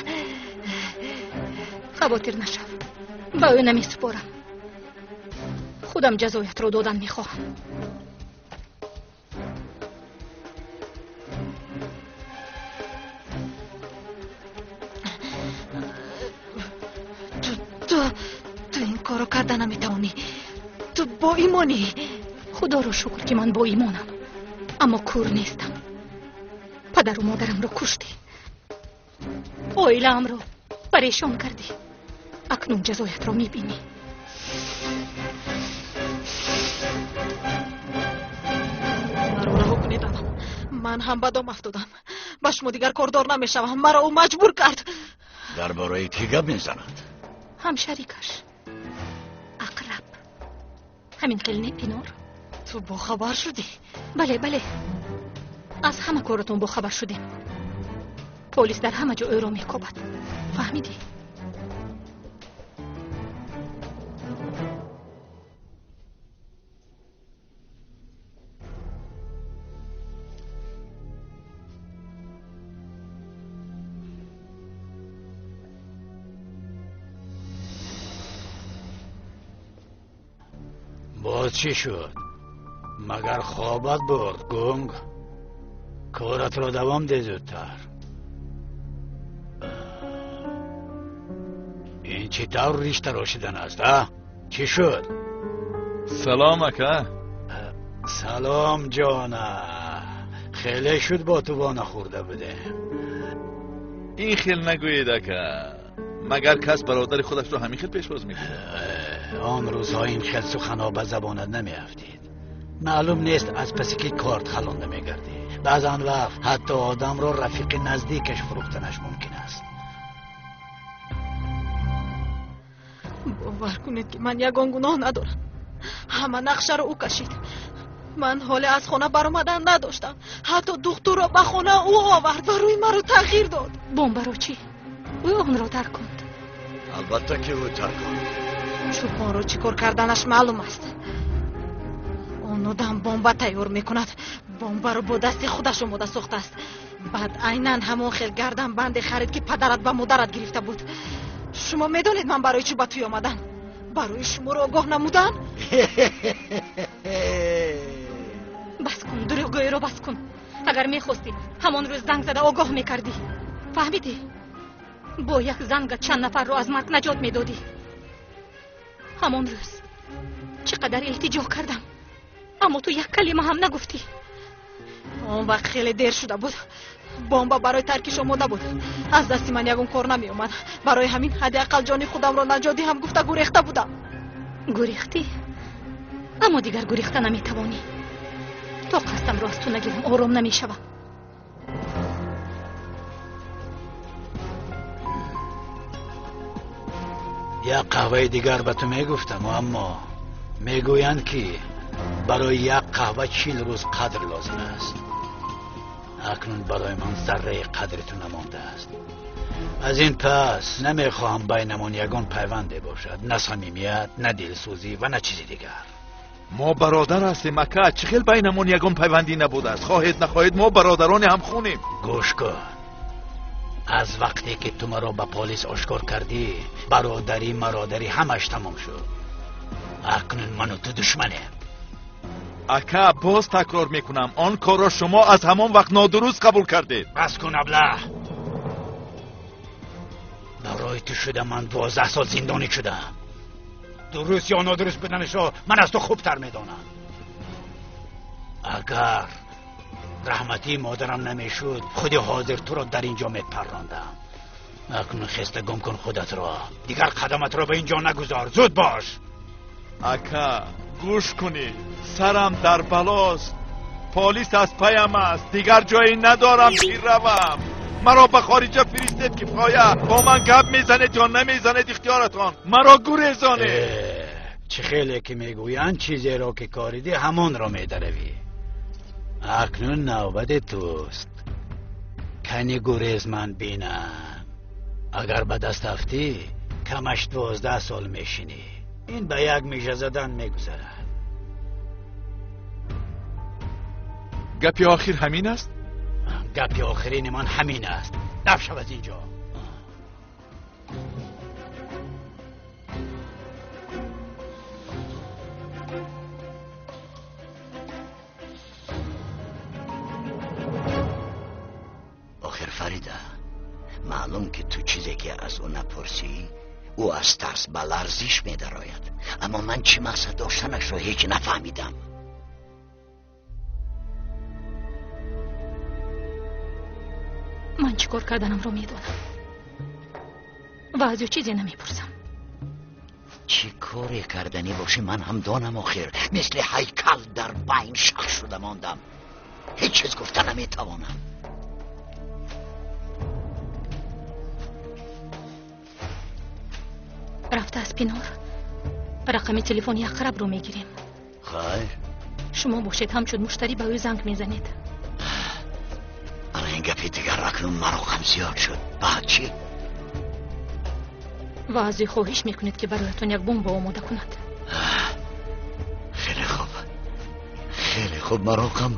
Хавотир нашав, ба ӯ намесупорам. Худам ҷазоятро додан мехоҳам. Ту ин корро карда наметавонӣ. Ту боимонӣ. Худоро шукр, ки ман боимонам, аммо кур нестам. Падару модарамро куштӣ, оилаамро парешон кардӣ. Акнун ҷазоятро мебинӣ. Маро раҳо кунед, анам. Ман ҳам ба дом афтодам. Ба шумо дигар кордор намешавам. Маро ӯ маҷбур кард. Дар бораи кӣ гап мезанад? Ҳамшарикаш Ақраб. Ҳамин хел не, Пинор? Ту бохабар шудӣ? Бале, бале, аз ҳама коротон бохабар шудем. Полис дар ҳама ҷо ӯро мекобад. Фаҳмидӣ? Боз чӣ шуд? Магар хобат бурд, гунг? Коратро давом де зудтар. Ин чӣ тавр риш тарошидан аст, а? Чӣ шуд? Салом, ака. Салом, ҷона. Хеле шуд бо ту во нахӯрда будем. Ин хел нагӯед, ака. Магар кас бародари худашро ҳамин хел пешвоз мекунад? Он рӯзҳо ин хел суханҳо ба забонат намеафтид. Маълум нест, аз паси ки корт халонда мегардӣ. Баъзан вақт ҳатто одамро рафиқи наздикаш фурӯхтанаш мумкин аст. Бовар кунед, ки ман ягон гуноҳ надорам. Ҳама нақшаро ӯ кашид. Ман ҳоле аз хона баромадан надоштам. Ҳатто духтурро ба хона ӯ овард ва рӯи маро тағйир дод. Бомбаро чӣ? Ӯ онро тарконд. Албатта, ки ӯ тарконд. Чӯпонро чӣ кор карданаш маълум аст. Он одам бомба тайёр мекунад. Бомбаро бо дасти худаш омода сохтааст. Баъд айнан ҳамон хел гарданбанде харид, ки падарат ба модарат гирифта буд. Шумо медонед, ман барои чӣ ба тӯй омадан? Барои шуморо огоҳ намудан. Бас кун, дурӯғгӯиро бас кун. Агар мехостӣ, ҳамон рӯз занг зада огоҳ мекардӣ. Фаҳмидӣ? Бо як занга чанд нафарро аз марг наҷот медодӣ. Ҳамон рӯз чӣ қадар илтиҷо кардам, аммо ту як калима ҳам нагуфтӣ. Он вақт хеле дер шуда буд. Бомба барои таркиш омода буд. Аз дасти ман ягон кор намеомад. Барои ҳамин ҳадди ақал ҷони худамро наҷот диҳам гуфта гурехта будам. Гурехтӣ, аммо дигар гурехта наметавонӣ. То қасдамро аз ту нагирам, ором намешавам. Як қаҳваи дигар ба ту мегуфтам, аммо мегӯянд, ки барои як қаҳва 40 рӯз қадр лозим аст. Акнун барои ман зарраи қадри ту намондааст. Аз ин пас намехоҳам байнамон ягон пайванде бошад, на самимият, на дилсӯзӣ ва на чизи дигар. Мо бародар ҳастем, ака. Чӣ хел байнамон ягон пайвандӣ набудааст? Хоҳед нахоҳед, мо бародарони ҳамхунем. Гӯш кун, аз вақте ки ту маро ба полис ошкор кардӣ, бародарӣ мародарӣ ҳамаш тамом шуд. Акнун ману ту душманем. Ака, боз такрор мекунам, он корро шумо аз ҳамон вақт нодуруст қабул кардед. Бас кун, аблаҳ. Барои ту шуда ман 12 сол зиндонӣ шудам. Дуруст ё нодуруст буданашро ман аз ту хубтар медонам. Агар раҳматии модарам намешуд, худи ҳозир туро дар ин ҷо мепаррондам. Акнун хеста гум кун худатро, дигар қадаматро ба ин ҷо нагузор. Зуд бош. Ака, гӯш кунед, сарам дар балост, полис аз паям аст, дигар ҷое надорам ки равам. Маро ба хориҷа фиристед, кифоя. Бо ман гап мезанед ё намезанед, ихтиёратон. Маро гурезонед. Чӣ хеле ки мегӯянд, чизеро ки коридӣ ҳамонро медаравӣ. Акнун навбати туст. Кани гурез ман бинам. Агар ба даст афтӣ, камаш 12 сол мешинӣ. Ин ба як мижа задан мегузарад. Гапи охир ҳамин аст? Гапи охирини ман ҳамин аст. Даф шав аз ин ҷо. Охир Фарида, маълум ки ту чизе ки аз ӯ напурсӣ, ӯ аз тарс ба ларзиш медарояд. Аммо ман чӣ мақсад доштанашро ҳеҷ нафаҳмидам. Ман чӣ кор карданамро медонам ва аз ӯ чизе намепурсам. Чӣ коре карданӣ бошӣ, ман ҳам донам. Охир мисли ҳайкал дар байн шах шуда мондам, ҳеҷ чиз гуфта наметавонам. Рафта аз Пинор рақами телефони Ақрабро мегирем. Хайр, шумо бошед, ҳамчун муштарӣ ба ӯ занг мезанед. Ана ин гапи дигар, акнун мароқам зиёд шуд. Баъд чӣ? Ва аз ӯ хоҳиш мекунед, ки бароятон як бомба омода кунад. Хеле хуб, хеле хуб. Мароқам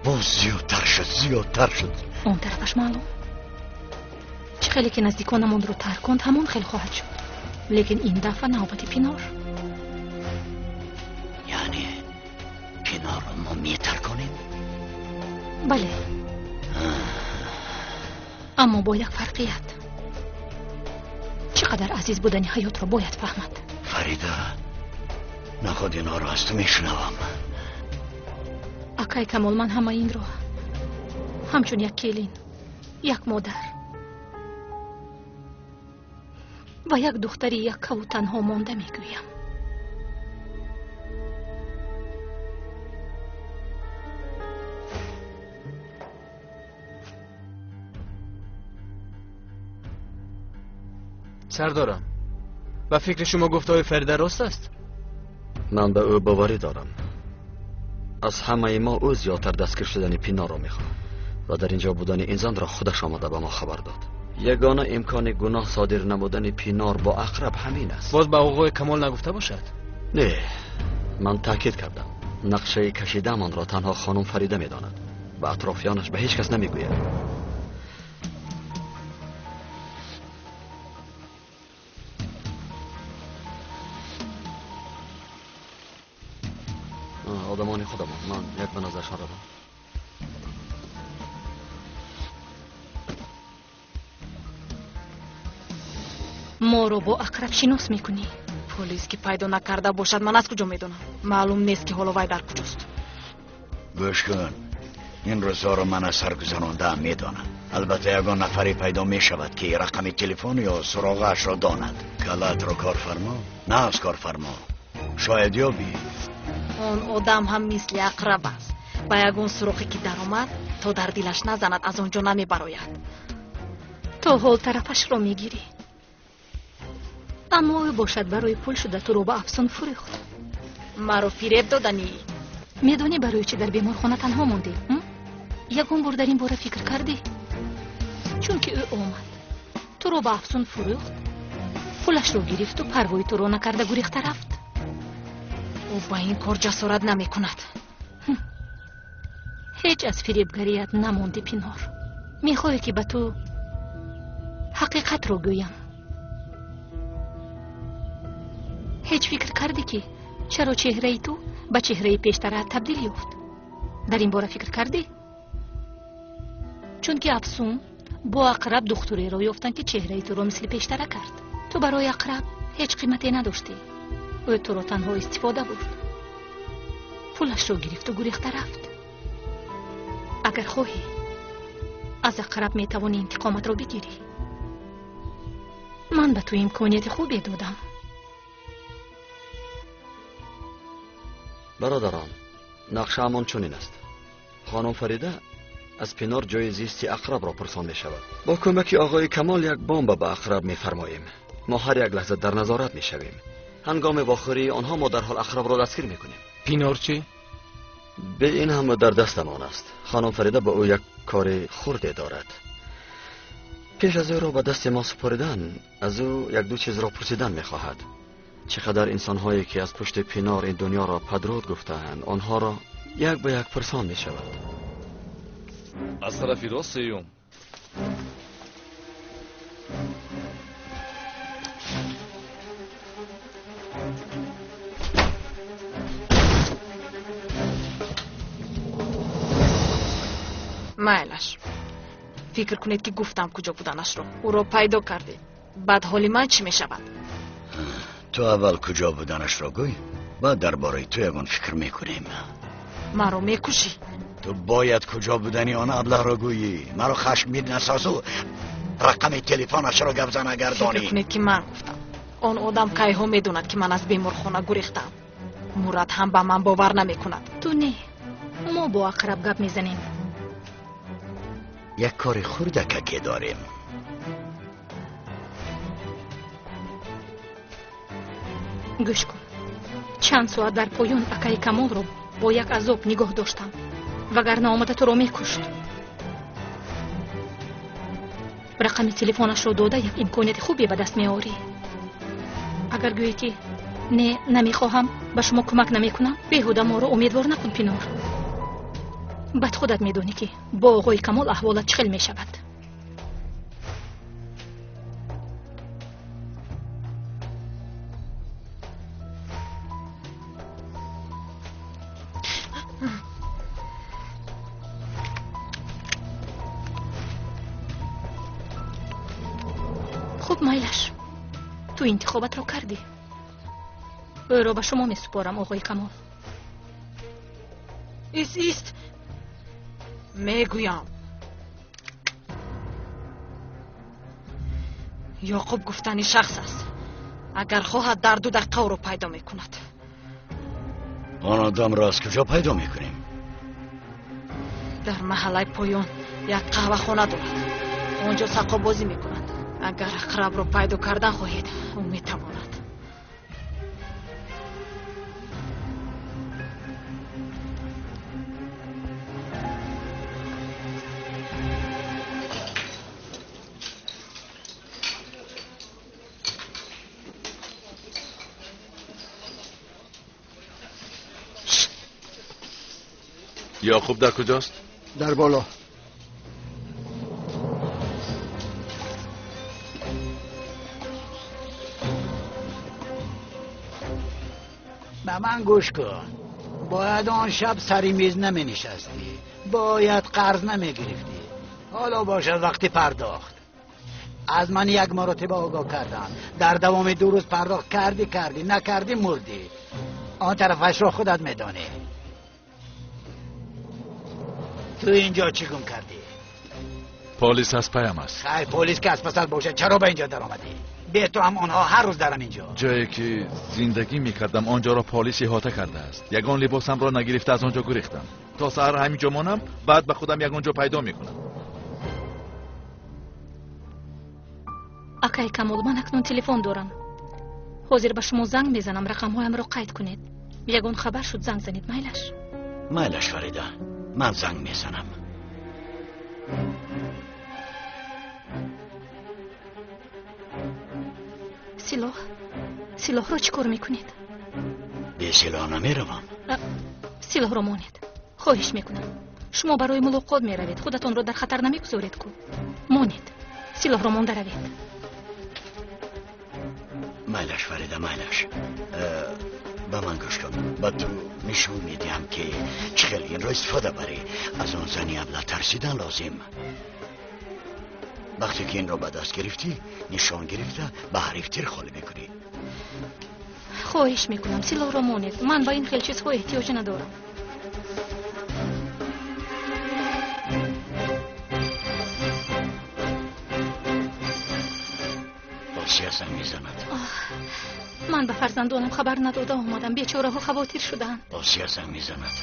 боз зиёдтар шуд, зиёдтар шуд. Он тарафаш маълум, чӣ хеле ки наздиконамонро тарк кунд, ҳамон хел хоҳад шуд. Лекин ин дафъа навбати Пинор. Яъне Пинорро мо метарконем? Бале, аммо бо як фарқият. Чӣ қадар азиз будани ҳаётро бояд фаҳмад. Фарида, наход инҳоро аз ту мешунавам. Акай Камол, ман ҳама инро ҳамчун як келин, як модар ва як духтари яккаву танҳо монда мегӯям. Сардорам, ба фикри шумо гуфтаҳои Фарида рост аст? Ман ба ӯ боварӣ дорам. Аз ҳамаи мо ӯ зиёдтар дастгир шудани Пинорро мехоҳад ва дар ин ҷо будани ин занро худаш омада ба мо хабар дод. Ягона имкони гуноҳ содир намудани Пинор бо Ақраб ҳамин аст. Боз ба оғои Камол нагуфта бошад? Не, ман таъкид кардам, нақшаи кашидаамонро танҳо хонум Фарида медонад. Ба атрофиёнаш ба ҳеҷ кас намегӯяд. Одамони худамон, ман як ба назаршон равам. Моро бо Ақраб шинос мекунӣ? Полис ки пайдо накарда бошад, ман аз куҷо медонам? Маълум нест, ки ҳоло вай дар куҷост. Гӯш кун, ин рӯзҳоро ман аз сар гузарондаам, медонам. Албатта ягон нафаре пайдо мешавад, ки рақами телефон ё суроғаашро донад. Калаатро корфармо, на аз корфармо, шояд ёбӣ. Он одам ҳам мисли Ақраб аст. Ба ягон суроғе ки даромад, то дар дилаш назанад, аз он ҷо намебарояд. То ҳол тарафашро мегирӣ. Аммо ӯ бошад барои пул шуда туро ба Афсун фурӯхт. Маро фиреб доданӣ. Медонӣ барои чӣ дар беморхона танҳо мондӣ? Ягон бор дар ин бора фикр кардӣ? Чунки ӯ омад, туро ба Афсун фурӯхт, пулашро гирифту парвои туро накарда гурехта рафт. Ӯ ба ин кор ҷасорат намекунад. Ҳеҷ аз фиребгарият намонди, Пинор. Мехоҳӣ ки ба ту ҳақиқатро гӯям? Ҳеҷ фикр кардӣ ки чаро чеҳраи ту ба чеҳраи пештараат табдил ёфт? Дар ин бора фикр кардӣ? Чунки Афсун бо Ақраб духтуреро ёфтанд, ки чеҳраи туро мисли пештара кард. Ту барои Ақраб ҳеҷ қимате надоштӣ. Ӯ туро танҳо истифода бурд, пулашро гирифту гурехта рафт. Агар хоҳӣ, аз Ақраб метавонӣ интиқоматро бигирӣ. Ман ба ту имконияти хубе додам. Бародарон, нақшаамон чунин аст. Хонум Фарида аз Пинор ҷои зисти Ақрабро пурсон мешавад. Бо кӯмаки оғои Камол як бомба ба Ақраб мефармоем. Мо ҳар як лаҳза дар назорат мешавем. Ҳангоми вохӯрии онҳо мо дарҳол Ақрабро дастгир мекунем. Пинор чӣ? Бе ин ҳама дар дастамон аст. Хонум Фарида ба ӯ як кори хурде дорад. Пеш аз ӯро ба дасти мо супоридан, аз ӯ як-ду чизро пурсидан мехоҳад. Чӣ қадар инсонҳое ки аз пушти Пинор ин дунёро падруд гуфтаанд, онҳоро як ба як пурсон мешавад. Аз тарафи рост сеюм. Майлаш, фикр кунед ки гуфтам куҷо буданашро. Ӯро пайдо кардед. Баъд ҳоли ман чӣ мешавад? Ту аввал куҷо буданашро гӯй, баъд дар бораи ту ягон фикр мекунем. Маро мекушӣ? Ту бояд куҷо будани он аблаҳро гӯйӣ. Маро хашмгин насозу рақами телефонашро гап зан агар донӣ. Фикр кунед ки ман гуфтам. Он одам кайҳо медонад ки ман аз беморхона гурехтам. Мурад ҳам ба ман бовар намекунад. Ту не, мо бо Ақраб гап мезанем. Як кори хурдакаке дорем. Гӯш кун, чанд соат дар поён акаи Камолро бо як азоб нигоҳ доштам, вагарна омада туро мекушт. Рақами телефонашро дода як имконияти хубе ба даст меорӣ. Агар гӯӣ ки не, намехоҳам, ба шумо кӯмак намекунам, беҳуда моро умедвор накун, Пинор. Баъд худат медонӣ ки бо оғои Камол аҳволат чӣ хел мешавад. Хуб, майлаш, ту интихобатро кардӣ. Ӯро ба шумо месупорам, оғои Камол. Ист, ист, мегӯям. Ёқуб гуфтани шахс аст. Агар хоҳад, дар 2 дақиқа ӯро пайдо мекунад. Он одамро аз куҷо пайдо мекунем? Дар маҳаллаи поён як қаҳвахона дорад. Он ҷо сақобозӣ мекунад. Агар Ақрабро пайдо кардан хоҳед, ӯ метавонад. Яқуб дар куҷост? Дар боло. Ба ман гӯш кун. Бояд он шаб сари миз наменишастӣ, бояд қарз намегирифтӣ. Ҳоло бошад вақти пардохт. Аз ман як маротиба огоҳ кардам. Дар давоми 2 рӯз пардохт кардӣ, кардӣ, накардӣ мурдӣ. Он тарафашро худат медонӣ. Ту инҷо чӣ гум кардӣ? Полис аз паям аст. Хайр, полис ки аз пасат бошад, чаро ба инҷо даромадӣ? Бе ту ҳам онҳо ҳар рӯз дарам инҷо. Ҷое ки зиндагӣ мекардам, он ҷоро полис иҳота кардааст. Ягон либосамро нагирифта аз он ҷо гурехтам. То саҳар ҳамин ҷо монам, баъд ба худам ягон ҷо пайдо мекунам. Акай Камол, ман акнун телефон дорам. Ҳозир ба шумо занг мезанам, рақамҳоямро қайд кунед. Ягон хабар шуд, занг занед, майлаш? Майлаш, Фарида, ман занг мезанам. Силоҳ? Силоҳро чӣ кор мекунед? Бе силоҳ намеравам. Силоҳро монед. Хоҳиш мекунам. Шумо барои мулоқот меравед, худатонро дар хатар намегузоред ку. Монед. Силоҳро монда равед. Майлаш, Фарида, майлаш. Ба ман гӯш кун. Ба ту нишон медиҳам, ки чӣ хел инро истифода барӣ. Аз он зани абла тарсидан лозим. Вақте ки инро ба даст гирифтӣ, нишон гирифта ба ҳариф тир холӣ мекунӣ. Хоҳиш мекунам, силоҳро монед. Ман ба ин хел чизҳо эҳтиёҷ надорам. Осия занг мезанад. Ман ба фарзандонам хабар надода омадам. Бечораҳо хавотир шудаанд. Осия занг мезанад.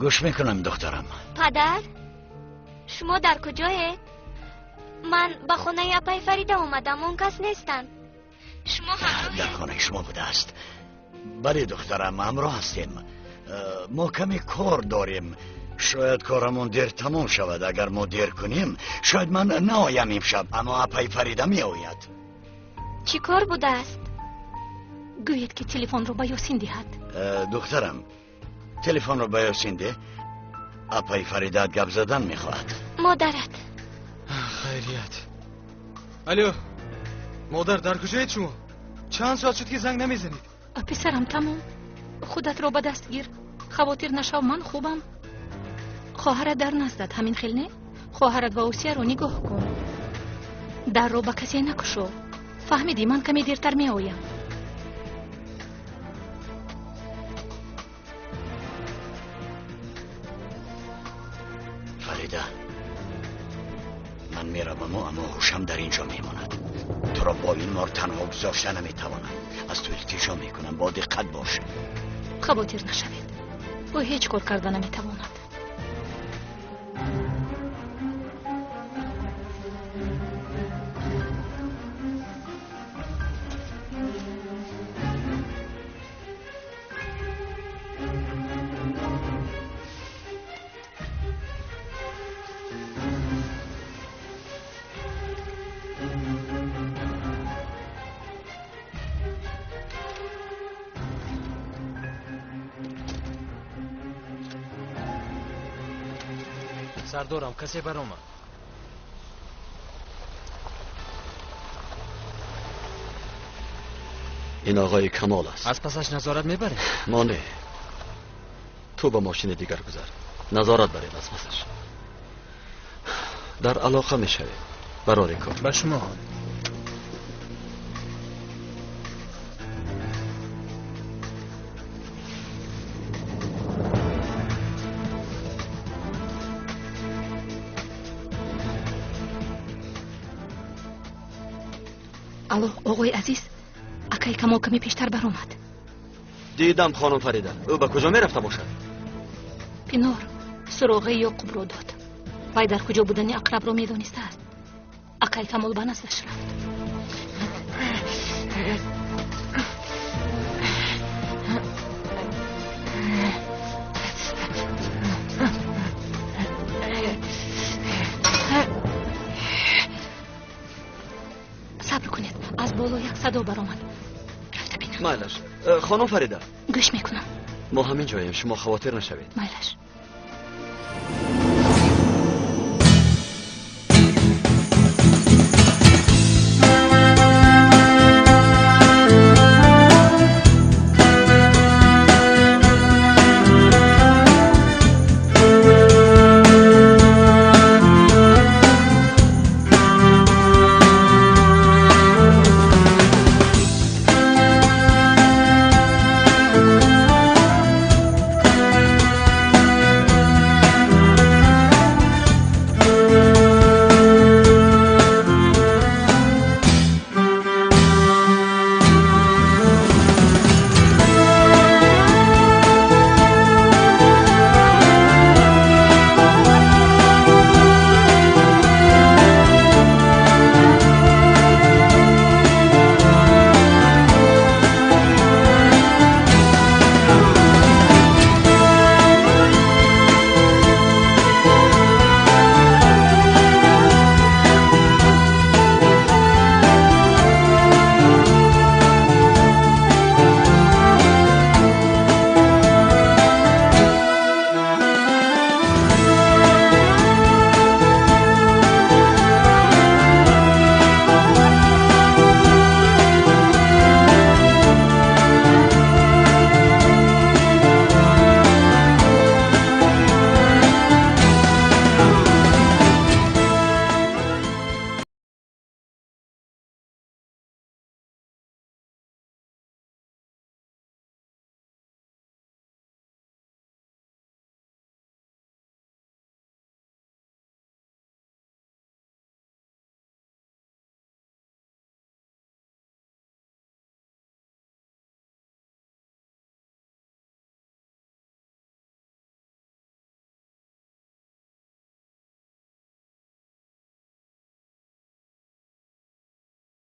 Гӯш мекунам, духтарам. Падар, шумо дар куҷоед? Ман ба хонаи апаи Фарида омадам, он кас нестанд. Шумо ҳамроҳ? Дар хонаи шумо будааст. Бале, духтарам, ҳамроҳ ҳастем. Мо каме кор дорем. Шояд корамон дер тамом шавад. Агар мо дер кунем, шояд ман наоям имшаб, аммо апаи Фарида меояд. Чӣ кор будааст? Гӯед, ки телефонро ба Ёсин диҳад. Духтарам, телефонро ба Ёсин деҳ. Апаи Фаридаат гап задан мехоҳад. Модарат. Хайрият. Алло, модар, дар куҷоед шумо? Чанд соат шуд, ки занг намезанед? Писарам, тамом. Худатро ба даст гир. Хавотир нашав, ман хубам. Хоҳарат дар наздат, ҳамин хел не? Хоҳарат ва Осияро нигоҳ кун. Дарро ба касе накушо. Фаҳмидӣ, ман каме дертар меоям. Фарида, ман мераваму, аммо ҳушам дар ин ҷо мемонад. Туро бо ин мор танҳо гузошта наметавонам. Аз ту илтиҷо мекунам, бо диққат бош. Хавотир нашавед. Ӯ ҳеҷ кор карда наметавонад. Сардорам, касе баромад. Ин оғои Камол аст. Аз пасаш назорат мебарем? Мо не. Ту ба мошини дигар гузар. Назорат барем аз пасаш. Дар алоқа мешавем. Барори кор. Ба шумо. Алло, оғои азиз, акаи Камол каме пештар баромад. Дидам, хонум Фарида. Ӯ ба куҷо мерафта бошад? Пинор суроғаи Ёқубро дод. Вай дар куҷо будани ақрабро медонистааст. Акаи Камол ба наздаш рафт. Сабр кунед, аз боло як садо баромад. Рафта бинам. Майлаш. Хонум Фарида. Гӯш мекунам. Мо ҳамин ҷоем, шумо хавотир нашавед. Майлаш.